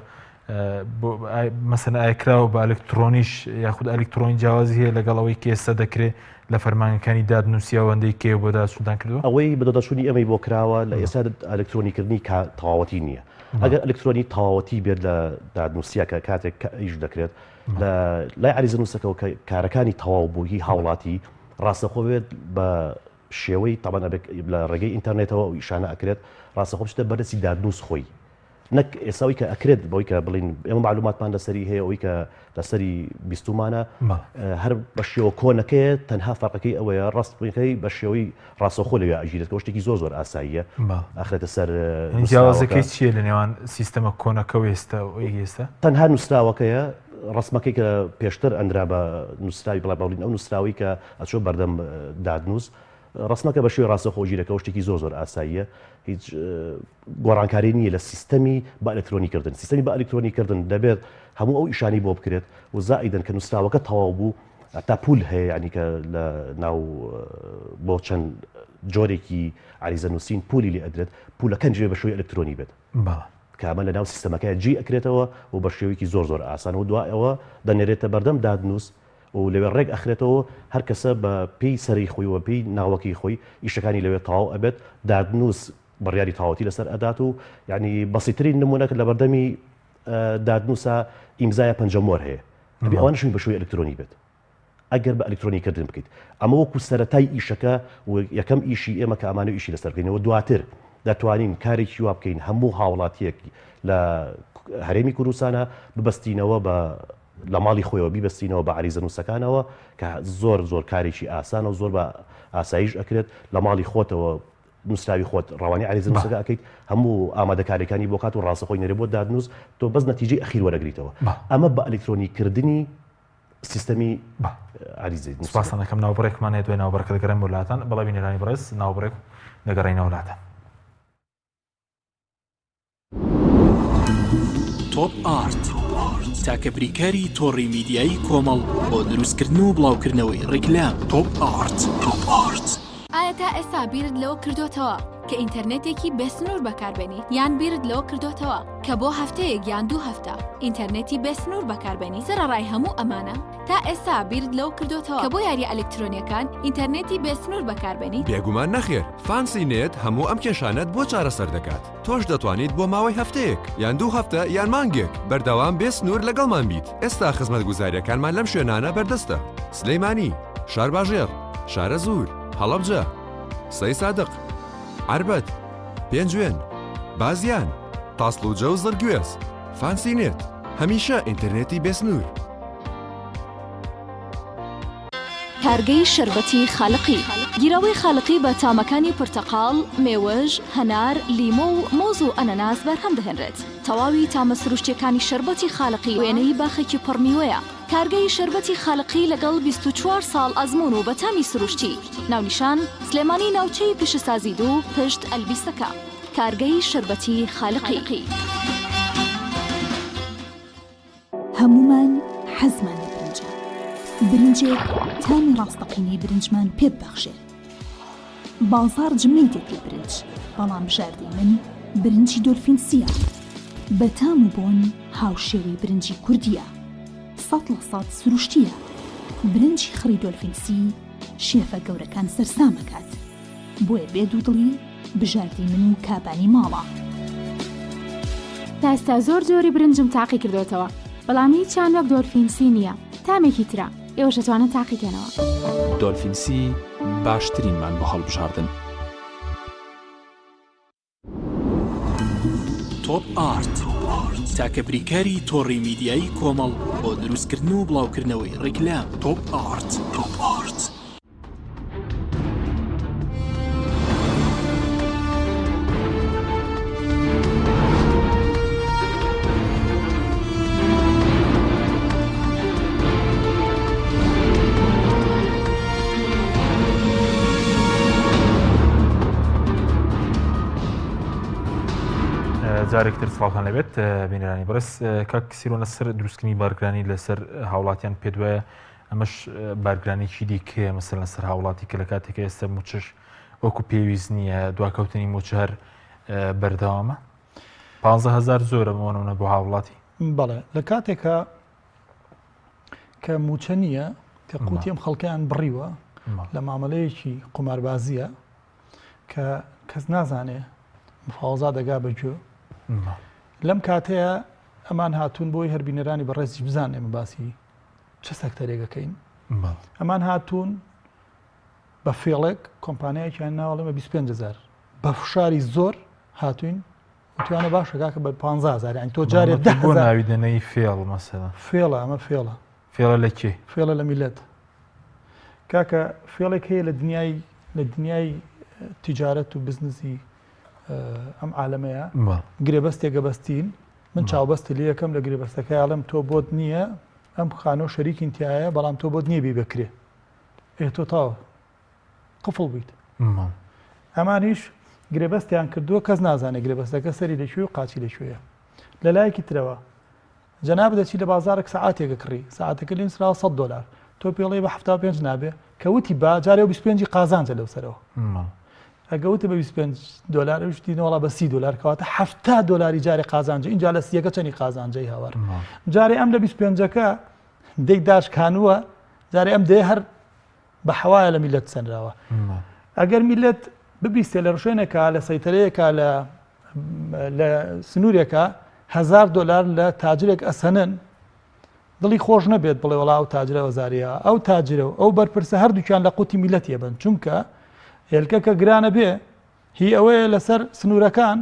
مەسەن ئایا کراوە بە ئەلکترۆنیش یاخود ئەلکترۆنی جیاوازی هەیە لەگەڵ ئەوەی کە ئێستا دەکرێت لە فەرمانگەکانی دادنووسی ئەوەندەی کێ بۆ دادچوونتان کردووە؟ ئەوەی بەدواداچوونی ئێمەی بۆ کراوە لە ئێستا ئەلکترۆنیکردنی تەواوەتی نییە ئەگەر ئەلکترۆنی تەواوەتی بێت لە دادنووسیە کە کاتێک کە ئیش دەکرێت لە لای عەریزەنووسەکەەوە کە کارەکانی تەواو بوو هی هاوڵاتی ڕاستەخۆ بێت بە شێوەی تەبەن ئەبێت لە ڕێگەی ئینتەرنێتەوە ئەو ئیشانە ئەکرێت ڕاستەخۆ بچێتە بەردەستی دادنووس خۆی نەک ئێستا ئەوی کە ئەکرێت بەوەی کە بڵین ئێمە معلوماتمان لەسەری هەیە ئەوی کە لەسەری بیستومانە هەر بە شێوە کۆنەکەیە تەنها فەرقەکەی ئەوەیە ڕاستەکەی بە شێوەی ڕاستەوخۆ لەوێ ئەگیرێت کە شتێکی زۆر زۆر ئاساییە ئاخرێتە سەر جیاوازەکەی چییە لە نێوان سیستەمە کۆنەکە و ئێستا و ئێستا؟ تەنها نووسراوەکەیە ڕسمەکەی کە پێشتر ئەندرا بە نووسراوی بڵێ بەڵین ئەو نووسراوی کە ئەچۆ بەردەم دادنووس ڕسمەکە بە شێوەی ڕاستەوخۆ گیرەکەەوە شتێکی زۆر زۆر ئاساییە هیچ گۆڕانکاری نییە لە سیستەمی بە ئەلکترۆنی کردن سیستەمی بە ئەلکترۆنی کردن دەبێت هەموو ئەو ئیشانی بۆ بکرێت و زائیدەن کە نووسراوەکە تەواو بوو هەتا پول هەیە یعنی کە لە ناو بۆ چەند جۆرێکی عریزە نووسین پولی لێ ئەدرێت پولەکەن جێ بە شێوەی ئەلکترۆنی بێت کە ئەمە لە ناو سیستەمەکە جێ ئەکرێتەوە و بە شێوەیەکی زۆر زۆر ئاسان و دوای ئەوە دەنێرێتە بەردەم دادنووس و لەوێ ڕێک ئەخرێتەوە هەر کەسە بە پێی سەری خۆی و پێی ناوەکەی خۆی ئیشەکانی لەوێ تەواو ئەبێت دادنووس بڕیاری تەواوەتی لەسەر ئەدات و یعنی بەسیترین نمونەکە لە بەردەمی دادنووسا ئیمزایە پەنجەمۆر هەیە ئەبێ ئەوانەشی بە شێوەی ئەلکترۆنی بێت ئەگەر بە ئەلکترۆنی کردن بکەیت ئەمە وەکو سەرەتای ئیشەکە و یەکەم ئیشی ئێمە کە ئەمانە ئیشی لەسەر بکەینەوە دواتر دەتوانین کارێکی وا بکەین هەموو هاوڵاتیەک لە هەرێمی کوردستانە ببەستینەوە بە لە ماڵی خۆیەوە بیبەستینەوە بە عەریزەنووسەکانەوە کە زۆر زۆر کارێکی ئاسانە و زۆر بە ئاسایش ئەکرێت لە ماڵی خۆتەوە نووسراوی خۆت ڕەوانی عەریزەنووسەکە ئەکەیت هەموو ئامادەکاریەکانی بۆ کات و ڕاستەخۆی نێرێ بۆ دادنووس تۆ بەس نەتیجەی ئەخیر وەرەگریتەوە ئەمە بە ئەلکترۆنی کردنی سیستەمی عەریزەی سوپاستان دەکەم ناوبڕێکمان هەیە دوای ناوبڕەکە دەگەڕێم بۆ لاتان بەڵێ بینەرانی بەڕێز ناوبڕێک دەگەڕێینەوە لاتان. تۆپ ئارت تاکە بریکاری تۆڕی میدیایی کۆمەڵ بۆ دروستکردن و بڵاوکردنەوەی ڕیکلام تۆپ ئارت. تۆپ ئارت. ئایا تا ئێستا بیرت لەوە کردۆتەوە کە ئینتەرنێتێکی بێسنوور بەکاربێنیت؟ یان بیرت لەوە کردۆتەوە کە بۆ هەفتەیەک یان دوو هەفتە ئینتەرنێتی بێسنوور بەکاربێنیت؟ سەرەڕای هەموو ئەمانە تا ئێستا بیرت لەوە کردۆتەوە کە بۆ یارییە ئەلکترۆنییەکان ئینتەرنێتی بێسنوور بەکاربێنیت؟ بێگومان نەخێر، فانسی نێت هەموو ئەم کێشانەت بۆ چارەسەر دەکات. تۆش دەتوانیت بۆ ماوەی هەفتەیەک، یان دوو هەفتە، یان مانگێک، بەردەوام بێ سنوور لەگەڵمان بیت. ئێستا خزمەتگوزارییەکانمان لەم شوێنانە بەردەستە، سلیمانی، شارباژێڕ، شارەزوور، هەڵەبجە، سەیسادق، عەربەت، پێنجوێن، بازیان، تاسڵوجە و زڕگوێز. فانسی نێت، هەمیشە ئینتەرنێتی بێ سنوور. کارگەی شەربەتی خالقی. گیراوەی خالقی بە تامەکانی پرتەقاڵ، مێوژ، هەنار، لیمۆ و مۆز و ئەنەناس بەرهەم دەهێنرێت. تەواوی تامە سروشتیەکانی شەربەتی خالقی وێنەی باخێکی پڕ میوەیە. کارگەی شەربەتی خالقی لەگەڵ 24 ساڵ ئەزموون و بە تامی سروشتی. ناونیشان، سلێمانی ناوچەی پیشەسازی دوو پشت ئەلبیسەکە. کارگەی شەربەتی خالقی. هەموومان حەزمان لە برنجە، برنجێک تامی ڕاستەقینەی برنجمان پێ ببەخشێ. بازاڕ جمەی دێت لە برنج، بەڵام بژاردەی من برنجی دۆلفین سییە. بە تام و بۆن هاوشێوەی برنجی کوردییە. 100% سروشتییە. برنجی خڕی دۆلفین سی شێفە گەورەکان سەرسام ئەکات. بۆیە بێ دوودڵی بژاردەی من و کابانی ماڵە. تا ئێستا زۆر جۆری برنجم تاقی کردۆتەوە بەڵام هیچیان وەک دۆلفین سی نییە تامێکی ترە ئێوەش ئەتوانن تاقی کەنەوە. دۆلفین سی باشترینمان بۆ هەڵبژاردن. تۆپ ئارت، تاکە بریکاری تۆڕی میدیایی کۆمەڵ بۆ دروستکردن و بڵاوکردنەوەی ڕیکلام. تۆپ ئارت. جارێک تر سڵاوتان لەبێت بینەرانی بەڕێز کاک سیرۆ لەسەر دروستکردنی بارگرانی لەسەر هاوڵاتیان پێ دوایە ئەمەش بارگرانێکی دیکەیە مەسەلەن لەسەر هاوڵاتی کە لە کاتێکە ئێستا موچەش وەکو پێویست نییە دواکەوتنی موچە هەر بەردەوامە 15هزار زۆرە بۆنمونە بۆ هاوڵاتی بەڵێ لە کاتێکە کە موچە نییە کە قوتی ئەم خەڵکیان بڕیوە لە مامەلەیەکی قوماربازیە کە کەس نازانێ مفاوەزا دەگا بە گوێ لەم کاتەیە ئەمان هاتوون بۆی هەر بینەرانی بەڕێزیش بزان ئێمە باسی چ سەکتەرێک ئەکەین؟ ئەمان هاتوون بە فێڵێک کۆمپانیایەکیان ناوەڵێ بە 25 هزار بە فشاری زۆر هاتوین وتوانە باشە کاکە بە 15 هزار یعنی تۆ جارێ ده بۆ ناوی دەنەی فێڵ مەسەلەن فێڵە ئەمە فێڵە فێڵە لە کێ فێڵە لە میلەت کاکە فێڵێک هەیە لە دنیای لە دنیای تیجارەت و بزنزی ئەم عالەمەیە گرێبەستێکە بەستین من چاوبەستی لێ یەکەم لە گرێبەستەکەی ئەڵێم تۆ بۆت نییە ئەم خانۆ شەریکین تایە بەڵام تۆ بۆت نییە بی بەکرێ ئێ تۆ تاوە قفڵ بوویت ئەمانیش گرێبەستیان کردووە کەس نازانێت گرێبەستەکە سەری لەکوێ و قاچی لەکوێیە لە لایەکی ترەوە جەناب دەچی لە بازارێک سەعاتێکە کڕی ساعتەکە لێ نووسراوە 100 دلار تۆ پێڵێ بە 75 نابێ کە وتی با جارێ 25 قازانجە لەو سەرەوە ئەگە وتی بە 25 دلار ئەوش دی نۆڵا بە 30 دلار کەواتە 70 دلاری جارێ قازانجە اینجا لە سیەکە چەنی قازانجەی هاوار جارێ ئەم لە 25ەکە دەی داشکانووە جارێ ئەم دێ هەر بە حەوایە لە میلەت سەنراوە ئەگەر میلەت ببیستێ لە ڕشوێنێکا لە سەیتەرەیەکا لە لە سنوورێکە هزار دلار لە تاجرێک ئەسەنن دڵی خۆش نەبێت بڵێ وەڵا ئەو تاجرە وەزاریە ئەو تاجرە و ئەو بەرپرسە هەردووکیان لە قوتی میلەت یەبن چونکە هێلکە کە گرانە بێ هی ئەوەیە لەسەر سنوورەکان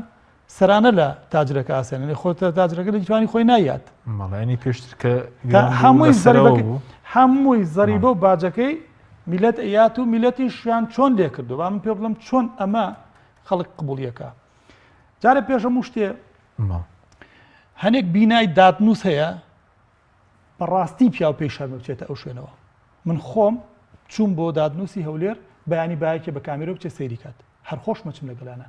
سەرانە لە تاجرەکە ئاسێنێ خۆ تاجرەکە لە جوانی خۆی نایات مەڵێنی پێشتر کە هەمووی هەمووی زەریبە و باجەکەی میلەت ئەیات و میلەتیشیان چۆن لێ کردو با من پێ بڵم چۆن ئەمە خەڵک قبوڵیەکە جارێ پێش هەموو شتێ هەنێک بینای دادنووس هەیە بەڕاستی پیاو پێی شەرمە بچێتە ئەو شوێنەوە من خۆم چوون بۆ دادنووسی هەولێر بەیانی باەکێ بە کامیرە بچێ سەیری کات هەر خۆشمە چم لەگەلانە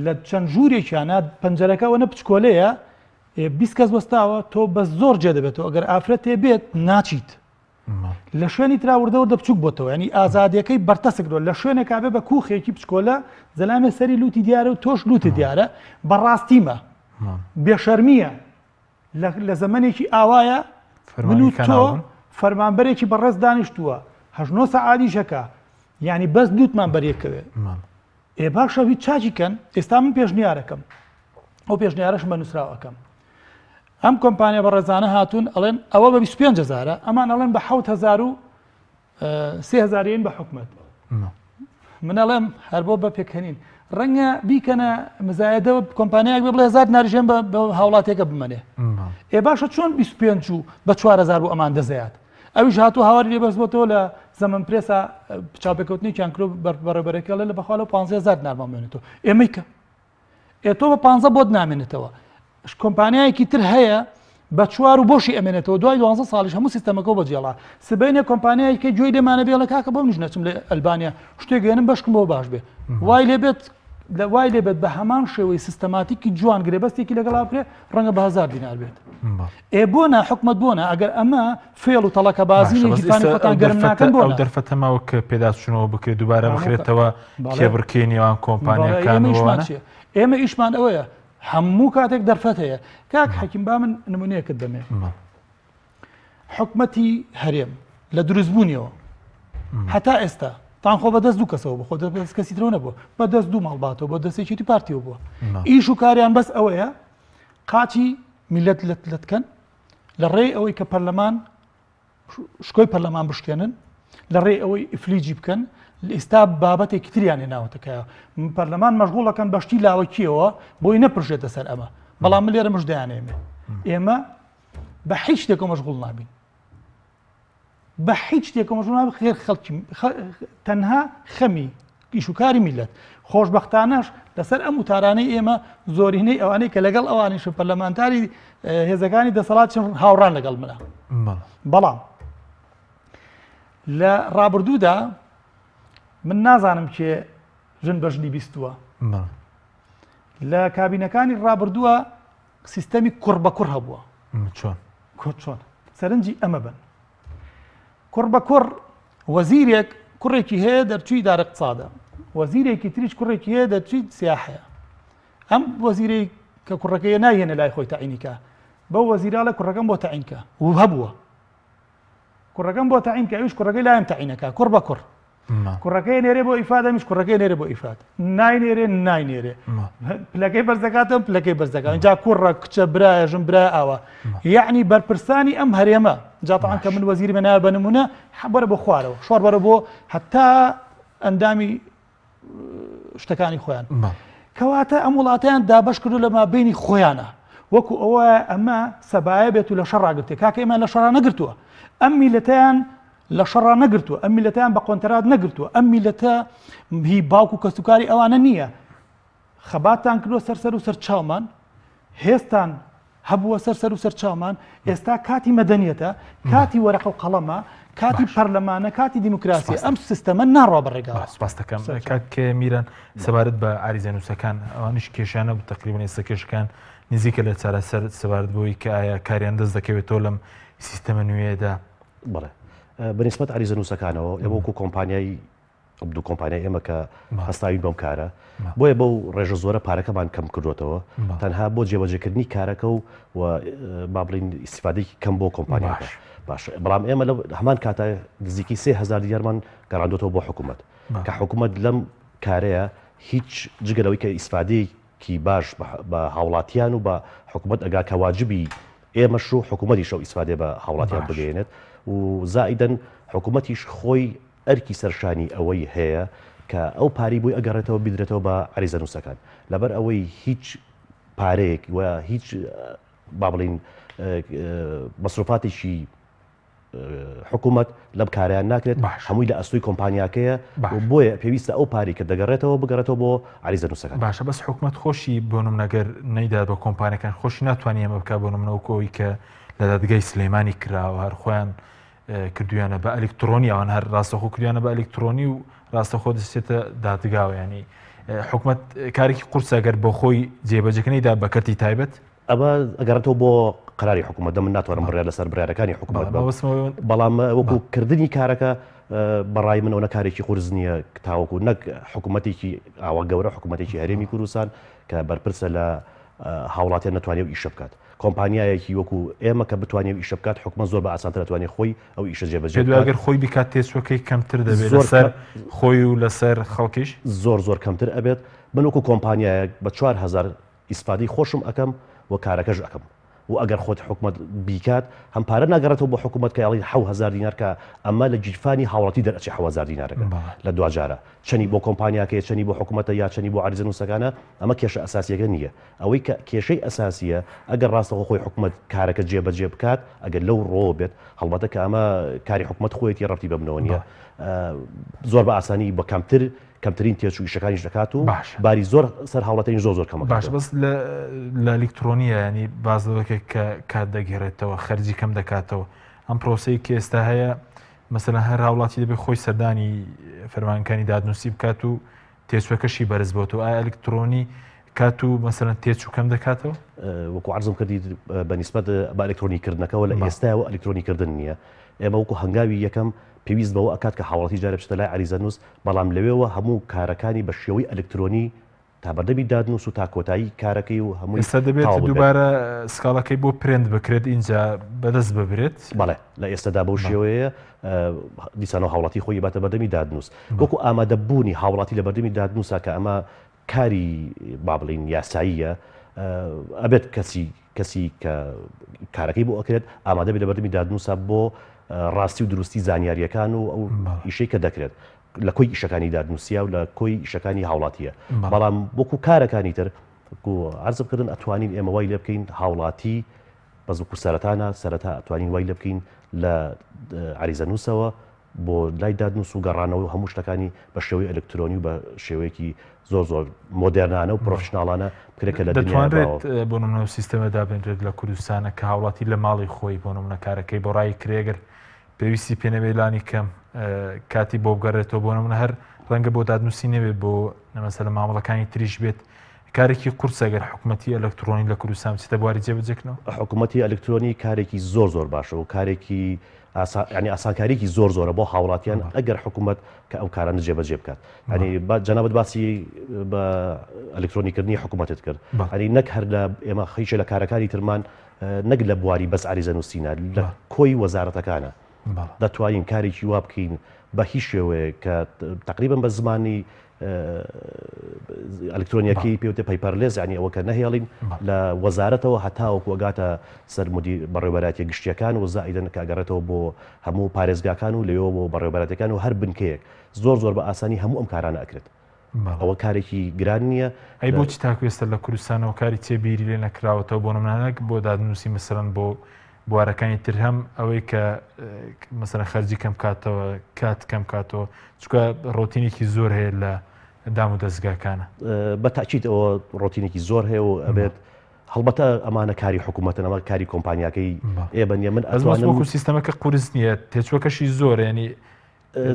لە چەند ژوورێکیانە پەنجەرەکە ئەوەنە بچکۆلەیە 20 کەس وەستاوە تۆ بە زۆر جێ دەبێتەوە ئەگەر ئافرەتێ بێت ناچیت لە شوێنی ترا وردە وردە بچوک بۆتەوە ینی ئازادیەکەی بەرتەسک کرۆ لە شوێنێکا بێ بە کوخێکی بچکۆلە زەلامێ سەری لوتی دیارە و تۆش لوتی دیارە بەڕاستیمە بێشەرمیە لە زەمنێکی ئاوایە من و تۆ فەرمانبەرێکی بەڕێز دانیشتووە هەشنۆ سەعادیشەکە یعنی بەس لوتمان بەرێکەوێ ئێ باشە هیچ چاکی کەن ئێستا من پێشنیارەکەم ئەو پێشنیارەشم بە نووسراو ئەەکەم ئەم کۆمپانیا بەڕێزانە هاتوون ئەڵێن ئەوە بە 25 هزارە ئەمان ئەڵێن بە 7000 و 3000 بە حکومت من ئەڵێم هەر بۆ بە پێکەنین ڕەنگە بیکەنە مزایدەوە کۆمپانیایەک بێ بڵێ هزار نارژێن بە هاوڵاتێکە بمەنێ ئێ باشە چۆن 25 و بە 4000 بۆ ئەمان دەزەیات ئەویش هاتوو هاواری لێ بەرزبۆتەوە لە زەمەن پرێسا چاوپێکەوتنێکیان کرد بەڕێبەرەکە لە بەخوا لەو 15000 دینارمان مێنێتەوە ئێمەی کە ئێ تۆ بە پانزە بۆت نامێنێتەوە کۆمپانیایەکی تر هەیە بە چوار و بۆشی ئەمێنێتەوە دوای دوانزە ساڵیش هەموو سیستەمەکە بە جێڵا سبینێ کۆمپانیایەکە گوێی لێمانە بێڵە کاکە بۆ منیش نەچم لە ئەلبانیا شتێک گەێنم بەشکم بۆ باش بێ وای لێ بێت لە وای لێ بێت بە هەمان شێوەی سیستەماتیکی جوان گرێبەستێکی لەگەڵا بکرێ ڕەنگە بە هزار دینار بێت ئێ بۆ نا حکومەت بۆ نا ئەگەر ئەمە فێڵ و تەڵەکەبازی باشە، بەس گیرفانی ئێستا خۆتان ئەو گەرم دەرفەتە ناکەن بۆ ئەو نا دەرفەتە ماوە کە پێداچوونەوە بکرێت دووبارە هەموو کە بخرێتەوە بەڵێ کێبڕکێی نێوان بەڵێ کۆمپانیاکان ئێمە و ئیشمان ئەوانە چییە ئێمە ئیشمان ئەوەیە هەموو کاتێک دەرفەت هەیە کاک حەکیم با من نمونەیەکت بەمێ بەڵێ. حکومەتی هەرێم لە دروستبوونیەوە هەتا ئێستا تان خۆ بەدەست دوو کەسەوە بخۆ دەست کەسی ترەوە نەبووە بەدەست دوو ماڵباتەوە بۆ دەستێکی پارتیەوە بووە ئیش و کاریان بەس ئەوەیە قاچی میلەت لەت لەتکەن لە ڕێی ئەوەی کە پەرلەمان شکۆی پەرلەمان بشکێنن لە ڕێی ئەوەی ئیفلیجی بکەن ئێستا بابەتێکی تریان هێناوەتەکە پەرلەمان مەشغوڵەکەن بەشتی لاوەکیەوە بۆی نەپرژێتە سەر ئەمە بەڵام من لێرە مژدەیانێمێ ئێمە بە هیچ شتێکەوە مەشغوڵ نابین بە هیچ شتێکەوە مەشغوڵ نابین خێر خەڵکی تەنها خەمی ئیش و کاری میلەت خۆشببختانەش لەسەر ئەم وتارانەی ئێمە زۆرینەی ئەوانەی کە لەگەڵ ئەوانیش و پەرلەمانتاری هێزەکانی دەسەڵات چن هاوڕان لەگەڵ منە بەڵام لە ڕابردوودا من نازانم کێ ژن بەژنی بیستووە لە کابینەکانی ڕابردووە سیستەمی کوڕ بە کوڕ هەبووە. چۆن؟ کوڕ چۆن؟ سەرنجی ئەمە بن. کوڕ بە کوڕ وەزیرێک کوڕێکی هەیە دەرچووی دار اقتصادە وەزیرێکی تریش کوڕێکی هەیە دەرچووی سیاحەیە ئەم وەزیرەی کە کوڕەکەی نایهێنە لای خۆی تەعینیکە بەو وەزیراڵە کوڕەکەم بۆ تەعینکە و هەبووە کوڕەکەم بۆ تەعین کە ئەویش کوڕەکەی لایم تەعینەکە کوڕ بە کوڕ کوڕەکەی نێرێ بۆ ئیفاد ئەمیش کوڕەکەی نێرێ بۆ ئیفاد ناینێرێ ناینێرێ پلەکەی بەرزەکاتەوە پلەکەی بەرزەکە جا کوڕە کچە برایە ژن برای ئاوا یعنی بەرپرسانی ئەم هەرێمە جاتان کە من وەزیری بەناوە بە نمونە بەرە بۆ خوارەوە شۆڕ بەرە بۆ هەتا ئەندامی شتەکانی خۆیان کەواتە ئەم وڵاتیان دابش کردو لە مابینی خۆیانە وەکو ئەوە ئەمە سەبایە بێت و لە شەڕ ڕاگرتێ کاکە ئێمە لە شەڕا نەگرتووە ئەم میلەتیان لە شەڕا نەگرتووە ئەم میلەتیان بە قۆنتەرات نەگرتووە ئەم میلەتە هی باوک و کەسوکاری ئەوانە نییە خەباتان کردووە سەر سەر و سەر چاومان هێزتان هەبووە سەر سەر و سەر چاومان ئێستا کاتی مەدەنیەتە کاتی وەرەقە و قەڵەمە کاتی پەرلەمانە کاتی دیموکراسی ئەم سیستەمە ناڕوا بە ڕێگاوە. سپاس دەکەم کاک میران سەبارەت بە عریزەنووسەکان ئەوانیش کێشانە بوو تقریبا ئێستا کێشەکان نزیکە لە چارەسەر سەبارەت بەوەی کە ئایا کاریان دەست دەکەوێتەوە لەم سیستەمە نوێیەدا بەڵێ بەنیسبەت عریزەنووسەکانەوە ئێمە وەکو کۆمپانیای دوو کۆمپانیای ئێمە کە هەستاوین بەم کارە بۆیە بەو ڕێژە زۆرە پارەکەمان کەم کردوێتەوە تەنها بۆ جێبەجێکردنی کارەکە و و با بڵین ئیسیفادێکی کەم بۆ کۆمپانیاکە باش بەڵام ئێمە لە هەمان کاتە نزیکی 3000 دینارمان گەڕاندوێتەوە بۆ حکوومەت کە حکوومەت لەم کارەیە هیچ جگەلەوەی کە ئیسفادەی کی باش بە هاوڵاتیان و بە حکومەت ئەگا کە واجبی ئێمەش و حکومەتیشە و ئیسفادەی بە هاوڵاتیان بگەیەنێت و زائیدەن حکومەتیش خۆی ئەرکی سەرشانی ئەوەی هەیە کە ئەو پارەی بۆی ئەگەڕێتەوە بیدرێتەوە بە عەریزەنووسەکان لەبەر ئەوەی هیچ پارەیەک و هیچ با بڵین مەسروفاتێکی حکومەت لەم کارەیان ناکرێت هەمووی لە ئەستۆی کۆمپانیاکەیە بۆیە پێویستە ئەو پارەی کە دەگەڕێتەوە بگەڕێتەوە بۆ عەریزە نووسەکان. باشە بەس حکومەت خۆشی بۆ نمونە گەر نەیدات بە کۆمپانیەکان خۆشی ناتوانانی ئەمە بکات بۆ نمونە وەکو ئەوەی کە لە دادگای سلێمانی کراوە هەر خۆیان کردویانە بە ئەلکترۆنی ئەوان هەر ڕاستەخۆ کردویانە بە ئەلکترۆنی و ڕاستەخۆ دەچێتە دادگاوە ینی حکومەت کارێکی قورسە گەر بۆ خۆی جێبەجێکردنیدا بە کەرتی تایبەت ئەمە ئەگەڕێتەوە بۆ قەراری حکوومەت دە من ناتوانم بڕیار لەسەر بڕیارەکانی حکوومەت بەم بەڵام وەکو کردنی کارەکە بەڕای من ئەوە کارێکی قورس نییە تاوەکو نەک حکوومەتێکی ئاوا گەورە حکوومەتێکی هەرێمی کوردستان کە بەرپرسە لە هاوڵاتیان نەتوانێت ئیشە بکات کۆمپانیایەکی وەکو ئێمە کە بتوانێت ئیشە بکات حکومە زۆر بە ئاسانتر دەتوانێت خۆی ئەو ئیشە جێبەجێ بکات گەر خۆی بکات تێچوەکەی کەمتر دەبێت لەسەر خۆی و لەسەر خەڵکیش زۆر زۆر کەمتر ئەبێت من وەکو کۆمپانیایەک بە 4000 ئیسفادەی خۆشم ئەکەم و کارەکەش ئەکەم. و ئەگەر خۆت حکومەت بیکات هەم پارە ناگەڕێتەوە بۆ حکومەت کە ئەڵین 7000 دینار کە ئەمە لە گیرفانی هاوڵاتی دەرئەچێ 7000 دینارەکە لە دواجارە چەنی بۆ کۆمپانیاکەیە چەنی بۆ حکومەتە یا چەنی بۆ عەریزەنووسەکانە ئەمە کێشە ئەساسیەکە نییە ئەوەی کە کێشەی ئەساسیە ئەگەر ڕاستەخۆ خۆی حکومەت کارەکە جێبەجێ بکات ئەگەر لەو ڕۆوە بێت هەڵبەتە کە ئەمە کاری حکومەت خۆیەتی ڕەبتی بە منەوە نییە زۆر بە ئاسانی بە کەمتر کەمترین تێچوو ئیشەکانیش دەکات و باری زۆر سەر هاوڵاتیانی زۆر زۆر کەمە باش بەس لە ئەلیکترۆنیە ینی باز لەوەکە کە کات دەگەڕێتەوە خەرجی کەم دەکاتەوە ئەم پرۆسەی کە ئێستا هەیە مەسەلەن هەر هاوڵاتی دەبێت خۆی سەردانی فەرمانەکانی دادنووسی بکات و تێچوەکەشی بەرز بۆتەوە ئایا ئەلکترۆنی کات و مەسەلەن تێچوو کەم دەکاتەوە؟ وەکو عەرزم کردی بە نیسبەت بە ئەلکترۆنی کردنەکەوە لە ئێستاوە ئەلکترۆنی کردن نییە ئێمە وەکو هەنگاوی یەکەم پێویست بەوە ئەکات کە هاوڵاتی جارێ بچێتە لای عەریزەنووس بەڵام لەوێوە هەموو کارەکانی بە شێوەی ئەلکترۆنی تا بەردەمی دادنووس و تا کۆتایی کارەکەی و هەمووی ئێستا دەبێت تەواو ببێت. دووبارە سکاڵاکەی بۆ پرێنت بکرێت ئینجا بەدەست ببرێت؟ بەڵێ لە ئێستادا بەو شێوەیەیە دیسانەوە هاوڵاتی خۆی ئەباتە بەردەمی دادنووس وەکو ئامادەبوونی هاوڵاتی لە بەردەمی دادنووسا کە ئەمە کاری با بڵین یاساییە ئەبێت کەسی کەسی کە کارەکەی بۆ ئەکرێت ئامادە بێت لە بەردەمی دادنووسا بۆ ڕاستی و دروستی زانیاریەکان و ئەو ئیشەی کە دەکرێت لە کۆی ئیشەکانی دادنووسیا و لە کۆی ئیشەکانی هاوڵاتیە بەڵام وەکو کارەکانی تر عەرزم کردن ئەتوانین ئێمە وای لێ بکەین هاوڵاتی بەس وەکو سەرەتانە سەرەتا ئەتوانین وای لێ بکەین لە عەریزەنووسەوە بۆ لای دادنووس و گەڕانەوە و هەموو شتەکانی بە شێوەی ئەلکترۆنی و بە شێوەیەکی زۆر زۆر مۆدێرنانە و پرۆفشناڵانە بکرێت کە لە دنیادا دەتوانرێت بۆ نمونە ئەو سیستەمە دابنرێت لە کوردستانە کە هاوڵاتی لە ماڵی خۆی بۆ نمونە کارەکەی بۆ ڕای کرێ گەر پێویستی پێ نەبێت لانی کەم کاتی بۆ بگەڕێتەوە بۆ نمونە هەر ڕەنگە بۆ دادنووسی نەبێت بۆ مەسەلە مامەڵەکانی تریش بێت کارێکی قورسە گەر حکومەتی ئەلکترۆنی لە کوردستان بچێتە بواری جێبەجێکردنەوە؟ حکومەتی ئەلکترۆنی کارێکی زۆر زۆر باشە و کارێکی ینی ئاسانکاریکی زۆر زۆرە بۆ هاوڵاتیان ئەگەر حکوومەت کە ئەو کارانە جێبەجێ بکات ینی جەنابەت باسی بە ئەلکترۆنیکردنی حکوومەتت کرد ینی نەک هەر لە ئێمە خیشە لە کارەکانی ترمان نەک لە بواری بەس عریزە نووسینە لە کۆی وەزارەتەکانە دەتوانین کارێکی وا بکەین بە هیچ شێوەیەک کە تقریبا بە زمانی ئەلکترۆنیەکەی پێوتە paperless ینی ئەوە کە نەهێڵین لە وەزارەتەوە هەتاوەکو ئەگاتە سەر مدی بەڕێوبەراتیە گشتیەکان و زائیدەن کە ئەگەڕێتەوە بۆ هەموو پارێزگاکان و لەوێوە بۆ بەڕێوبەراتەکان و هەر بنکەیەک زۆر زۆر بە ئاسانی هەموو ئەم کارانە ئەکرێت ئەوە کارێکی گران نییە. ئەی بۆچی تاکو ئێستا لە کوردستانەوە کاری چێ بیری لێ نەکراوەتەوە بۆ نمونە نەک بۆ دادنووسی مەسەلەن بۆ بوارەکانی تر هەم ئەوەی کە مەسەلەن خەرجی کەم کاتەوە کات کەم کاتەوە چونکە ڕۆتینێکی زۆر هەیە لە دام و دەستگاکانە. بە تاکید ئەوە ڕۆتینێکی زۆر هەیە و ئەبێت هەڵبەتە ئەمانە کاری حکوومەتن ئەمە کاری کۆمپانیاکەی ئێمە نییە من ئەتوانم وەکو سیستەمەکە قورس نییە تێچووەکەشی زۆرە ینی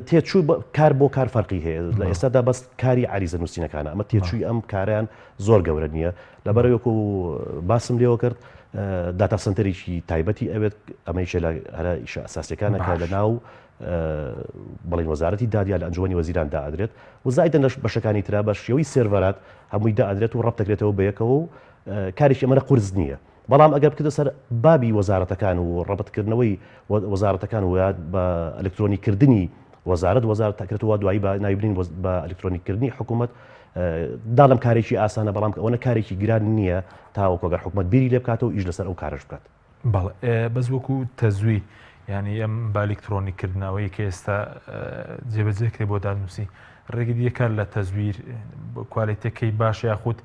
تێچوو کار بۆ کار فەرقی هەیە لە ئێستادا بەس کاری عریزە نووسینەکانە ئەمە تێچووی ئەم کاریان زۆر گەورە نییە لەبەر وەکو باسم لێوە کرد data center ێکی تایبەتی ئەوێت ئەمەیشە لە هەرە ئیشە ئەساسیەکانە کە لە ناو بڵین وەزارەتی دادیا لە ئەنجومەنی وەزیران دائەدرێت و زایدن لە بەشەکانی ترا بە شێوەی سێرڤەرات هەمووی دائەدرێت و ڕەبت دەکرێتەوە بەیەکەوە و کارێکی ئەمەە قورس نییە بەڵام ئەگەر بکرێتە سەر بابی وەزارەتەکان و ڕەبتکردنەوەی وەزارەتەکان و بە ئەلکترۆنیکردنی وەزارەت وەزارەت تاکرێتەوە دوایی بە ناوی بنین بە ئەلکترۆنیکردنی حکوومەت داڵم کارێکی ئاسانە بەڵام ئەوەنە کارێکی گران نییە تاوەکو گەر حکوومەت بیری لێ بکاتەوە ئیش لەسەر ئەو کارەش بکات. بەڵێ بەس وەکو تەزویر یانی ئەم بە ئەلکترۆنی کردنەوەی کە ئێستا جێبەجێ کرێ بۆ دادنووسی ڕێگریەکە لە تەزویر کوالێتەکەی باش یاخود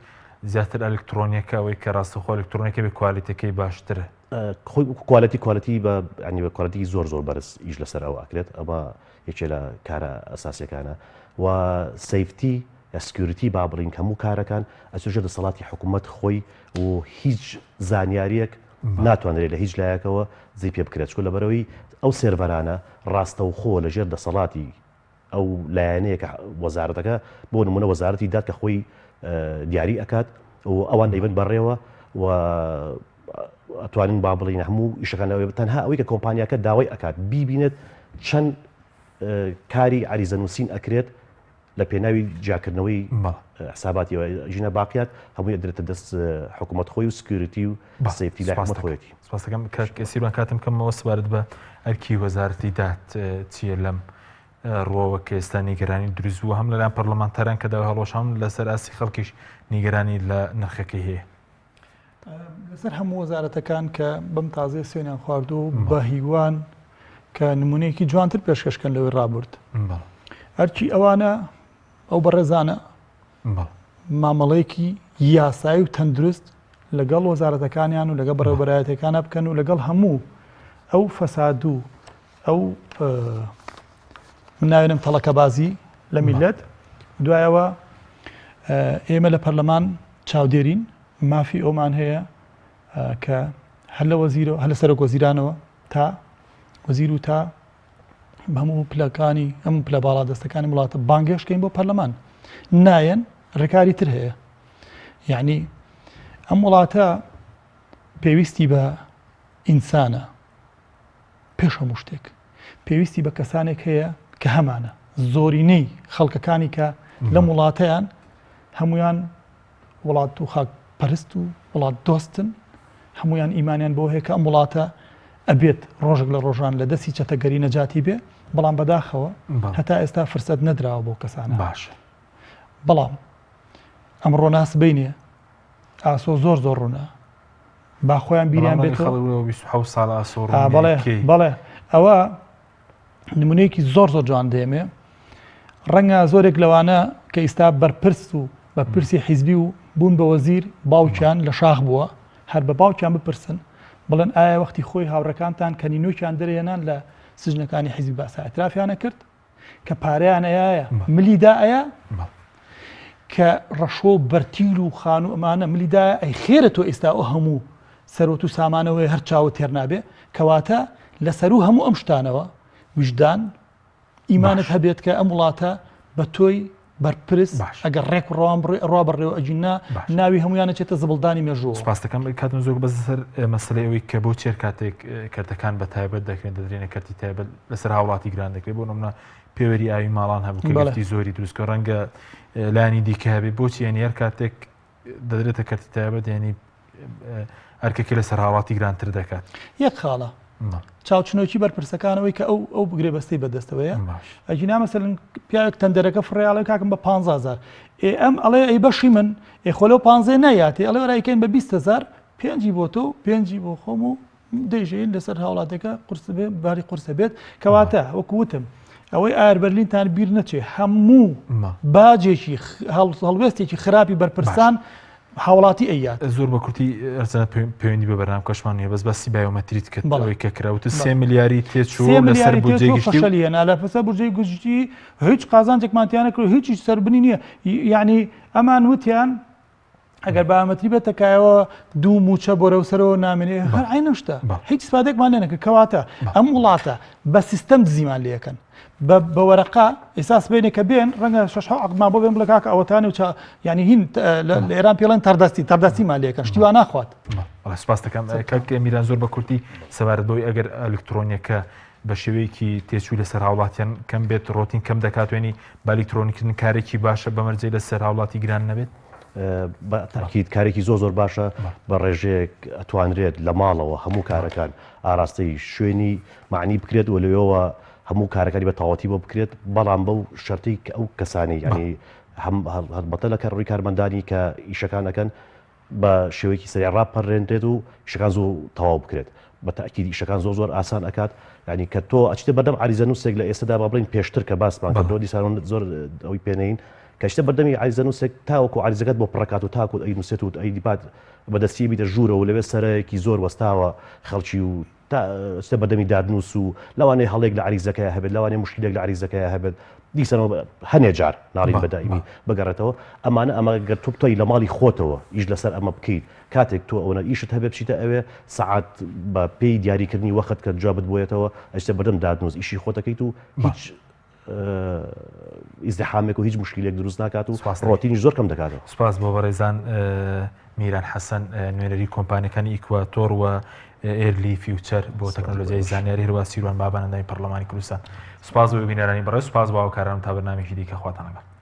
زیاتر ئەلکترۆنیەکە ئەوەی کە ڕاستەخۆ ئەلکترۆنیەکە بێ کوالێتەکەی باشترە. خۆی quality quality بە ینی بە quality زۆر زۆر بەرز ئیش لەسەر ئەوە ئەکرێت ئەمە یەکێ لە کارە ئەساسیەکانە و safety یا security با بڵین هەموو کارەکان ئەچێتە دەسەڵاتی حکوومەت خۆی و هیچ زانیاریەک ناتوانرێت لە هیچ لایەکەوە دزەی پێ بکرێت چونکە لەبەرئەوەی ئەو سێرڤەرانە ڕاستەوخۆ لەژێر دەسەڵاتی ئەو لایەنەیە کە وەزارەتەکە بۆ نمونە وەزارەتی داد کە خۆی دیاری ئەکات و ئەوان دەیبن بەڕێوە و ئەتوانین با بڵین هەموو ئیشەکان لەوێ تەنها ئەوەی کە کۆمپانیاکە داوای ئەکات بیبینێت چەند کاری عریزە نووسین ئەکرێت لە پێناوی جیاکردنەوەی حساباتیەوە ژینە باقیات هەمووی ئەدرێتە دەست حکوومەت خۆی و security و safety لای حکوومەت خۆیەتی. سپاستەکەم کاک سیروان کاتم کەمەوە سەبارەت بە ئەرکی وەزارەتی داد چییە لەم ڕووەوە کە ئێستا نیگەرانی دروست بووە هەم لەلایەن پەرلەمانتاران کە داوای هەڵوەشان لەسەر ئاستی خەڵکیش نیگەرانی لە نرخەکەی هەیە. لەسەر هەموو وەزارەتەکان کە بەم تازەیە سوێنیان خواردووە و بە هیوان کە نمونەیەکی جوانتر پێشکەشکەن لەوەی ڕابرد ئەرکی ئەوانە ئەو بەڕێزانە مامەڵەیەکی یاسایی و تەندروست لەگەڵ وەزارەتەکانیان و لەگەڵ بەڕێوەبەرایەتەکانە بکەن و لەگەڵ هەموو ئەو فەساد و ئەو من ناوێنم تەڵەکەبازی لە میلەت دوایەوە ئێمە لە پەرلەمان چاودێرین مافی ئەومان هەیە کە هەر لە وەزیرەوە هەر لە سەرۆک وەزیرانەوە تا وەزیر و تا هەموو پلەکانی ئەم پلە باڵا دەستەکانی وڵاتە بانگێشکەین بۆ پەرلەمان نایەن ڕێکاری تر هەیە یعنی ئەم وڵاتە پێویستی بە ئینسانە پێش هەموو شتێک پێویستی بە کەسانێک هەیە کە هەمانە زۆرینەی خەڵکەکانی کە لەم وڵاتەیان هەمویان وڵات و خاک پەرست و وڵات دۆستن هەمویان ئیمانیان بۆ هەیە کە ئەم وڵاتە ئەبێت ڕۆژێک لە ڕۆژان لە دەستی چەتەگەری نەجاتی بێ بەڵام بەداخەوە هەتا ئێستا فرسەت نەدراوە بۆ کەسانە باش بەڵام ئەمڕۆ ناسبینێ ئاسۆ زۆر زۆر ڕوونە با خۆیان بیریان بێتەوە ساڵ ئاسۆ بەڵێ بەڵێ ئەوە نمونەیەکی زۆر زۆر جوان دێمێ ڕەنگە زۆرێک لەوانە کە ئیستا بەرپرس و بەرپرسی حیزبی و بوون بە وەزیر باوکیان لە شاخ بووە هەر بە باوکیان بپرسن بڵێن ئایا وەختی خۆی هاوڕەکانتان کە نینۆکیان دەرێنان لە سجنەکانی حیزبی باسا اعترافیانە کرد کە پارەیان ئەیایە ملی دا ئەیا کە ڕەشۆ و بەرتیل و خانوو ئەمانە ملی دایە ئەی خێرە تۆ ئێستا ئەو هەموو سەرۆت و سامانەوەی هەر چاوە تێر نابێ کەواتە لە سەرو هەموو ئەم شتانەوە ویژدان ئیمانت هەبێت کە ئەم وڵاتە بە تۆی بەرپرس ئەگەر ڕێک ڕەوان بڕێ ڕوا بەڕێوە ئەگینا ناوی هەمویانە چێتە زبڵدانی مێژوو. سپاست دەکەم کاتم زۆر بەس لەسەر مەسەلەی ئەوەی کە بۆ چێر کاتێک کەرتەکان بە تایبەت دەکرێن دەدرێنە کەرتی تایبەت لەسەر هاوڵاتی گران دەکرێت بۆ نمونە پێوەری ئاوی ماڵان هەبوو کە گرفتی زۆری دروست کرد ڕەنگە لایەنی دیکە هەبێ بۆچی یعنی هەر کاتێک دەدرێتە کەرتی تایبەت یعنی ئەرکەکە لەسەر هاوڵاتی گرانتر دەکات. یەک خاڵە چاوچنۆکی بەرپرسەکانەوەی کە ئەو ئەو بگرێبەستەی بەدەستەوەیە ئەگینا مەسەلەن پیاوێک تەندەرەکە فڕێ ئەڵێ کاکم بە 15000 ئێ ئەم ئەڵێ ئەی بەشی من ئێ خۆ لەو پانزێ نایاتێ ئەڵێ وەرایکەین بە 20000 پێنجی بۆ تۆ پێنجی بۆ خۆم و دەیژین لەسەر هاوڵاتەکە قورس بێ باری قورسە بێت کەواتە وەکو وتم ئەوەی ئایر بەرلینتان بیر نەچێ هەموو باجێکی هەڵوێستێکی خراپی بەرپرسان هاوڵاتی ئەیات. زۆر بە کورتی ئەرزانە پەیوەندی بە بەرنامەکەشمان نییە بەس باسی بایۆمەتریت کرد ئەوەی کە کرا وتت سێ ملیاری تێچوو سێ لەسەر ملیاری بودجەی تێچوو گشتی و فەشەلی هێنا لە پەسەر بودجەی گشتی هیچ قازانجێکمان تیا نەکرد و هیچیش سەربنی نییە یعنی ئەمان وتیان ئەگەر بایۆمەتری بێتە کایەوە دوو موچە بۆرەو سەرەوە نامێنێ هەر عینە شتە هیچ ئیسفادەیەکمان لێ نەکرد کەواتە ئەم وڵاتە بە سیستەم دزیمان لێ ئەکەن بە وەرەقە ئێستا سبەینێ کە بێن ڕەنگە شەش حەوت عەقدمان بۆ بێن بڵێ کاکە ئەوەتانێ و چا یعنی هین لە ئێران پێڵێن تەردەستی تەردەستیمان لێکەن شتی وا ناخوات. بەڵێ سپاس دەکەم کاک میران زۆر بە کورتی سەبارەت بەوەی ئەگەر ئەلکترۆنیەکە بە شێوەیەکی تێچوو لەسەر هاوڵاتیان کەم بێت ڕۆتین کەم دەکات وێنی بە ئەلکترۆنیکردن کارێکی باشە بە مەرجەی لەسەر هاوڵاتی گران نەبێت؟ بە تاکید کارێکی زۆر زۆر باشە بە ڕێژەیەک ئەتوانرێت لە ماڵەوە هەموو کارەکان ئاراستەی شوێنی مەعنی بکرێت و لەوێوە هەموو کارەکانی بە تەواوەتی بۆ بکرێت بەڵام بەو شەرتەی کە ئەو کەسانەی یعنی هەم هەڵبەتە لە ڕووی کارمەندانی کە ئیشەکان ئەکەن بە شێوەیەکی سەریع ڕاپەڕێنرێت و ئیشەکان زوو تەواو بکرێت بە تاکید ئیشەکان زۆر زۆر ئاسان ئەکات یعنی کە تۆ ئەچیتە بەردەم عریزەنووسێک لە ئێستادا با بڵێین پێشتر کە باسمان کردەوە دیسان زۆر ئەوی پێنەین کە ئەچیتە بەردەمی عریزەنووسێک تاوەکو عریزەکەت بۆ پڕەکات و تاکو ئەی نووسێت و ئەی دیبات بەدەستی بیتە ژوورەوە لەوێ سەرەیەکی زۆر وەستاوە خەڵکی و تا ئەچیتە بەردەمی دادنووس و لەوانەیە هەڵەیەک لە عەریزەکەیا هەبێت، لەوانەیە موشکیلەیەک لە عەریزەکەیا هەبێت، دیسانەوە هەنێ جار ناڵین بە دائیمی بگەڕێتەوە، ئەمانە ئەمە گەر تۆ بتوانی لە ماڵی خۆتەوە ئیش لەسەر ئەمە بکەیت، کاتێک تۆ ئەوەنە ئیشت هەبێت بچیتە ئەوێ، سەعات بە پێی دیاریکردنی وەخت کە جوابت بۆ یەتەوە ئەچیتە بەردەم دادنووس ئیشی خۆت ئەکەیت و هیچ ئیزدحامێک و هیچ مشکلێک دروست ناکات و ڕۆتینیش زۆر کەم دەکاتەوە. سپاس بۆ بەڕێزان میران حەسەن نوێنەری کۆمپانیەکانی ئیکواتۆر و ئێرلی فیوچەر بۆ تەکنۆلۆژیای زانیاری هەروە سیروان بابان ئەندامی پەرلەمانی کوردستان سپاس بۆ بینەرانی بەڕێز سپاس بۆ هاوکارانم تا بەرنامەیەکی دیکە خواتان لەگەڵ.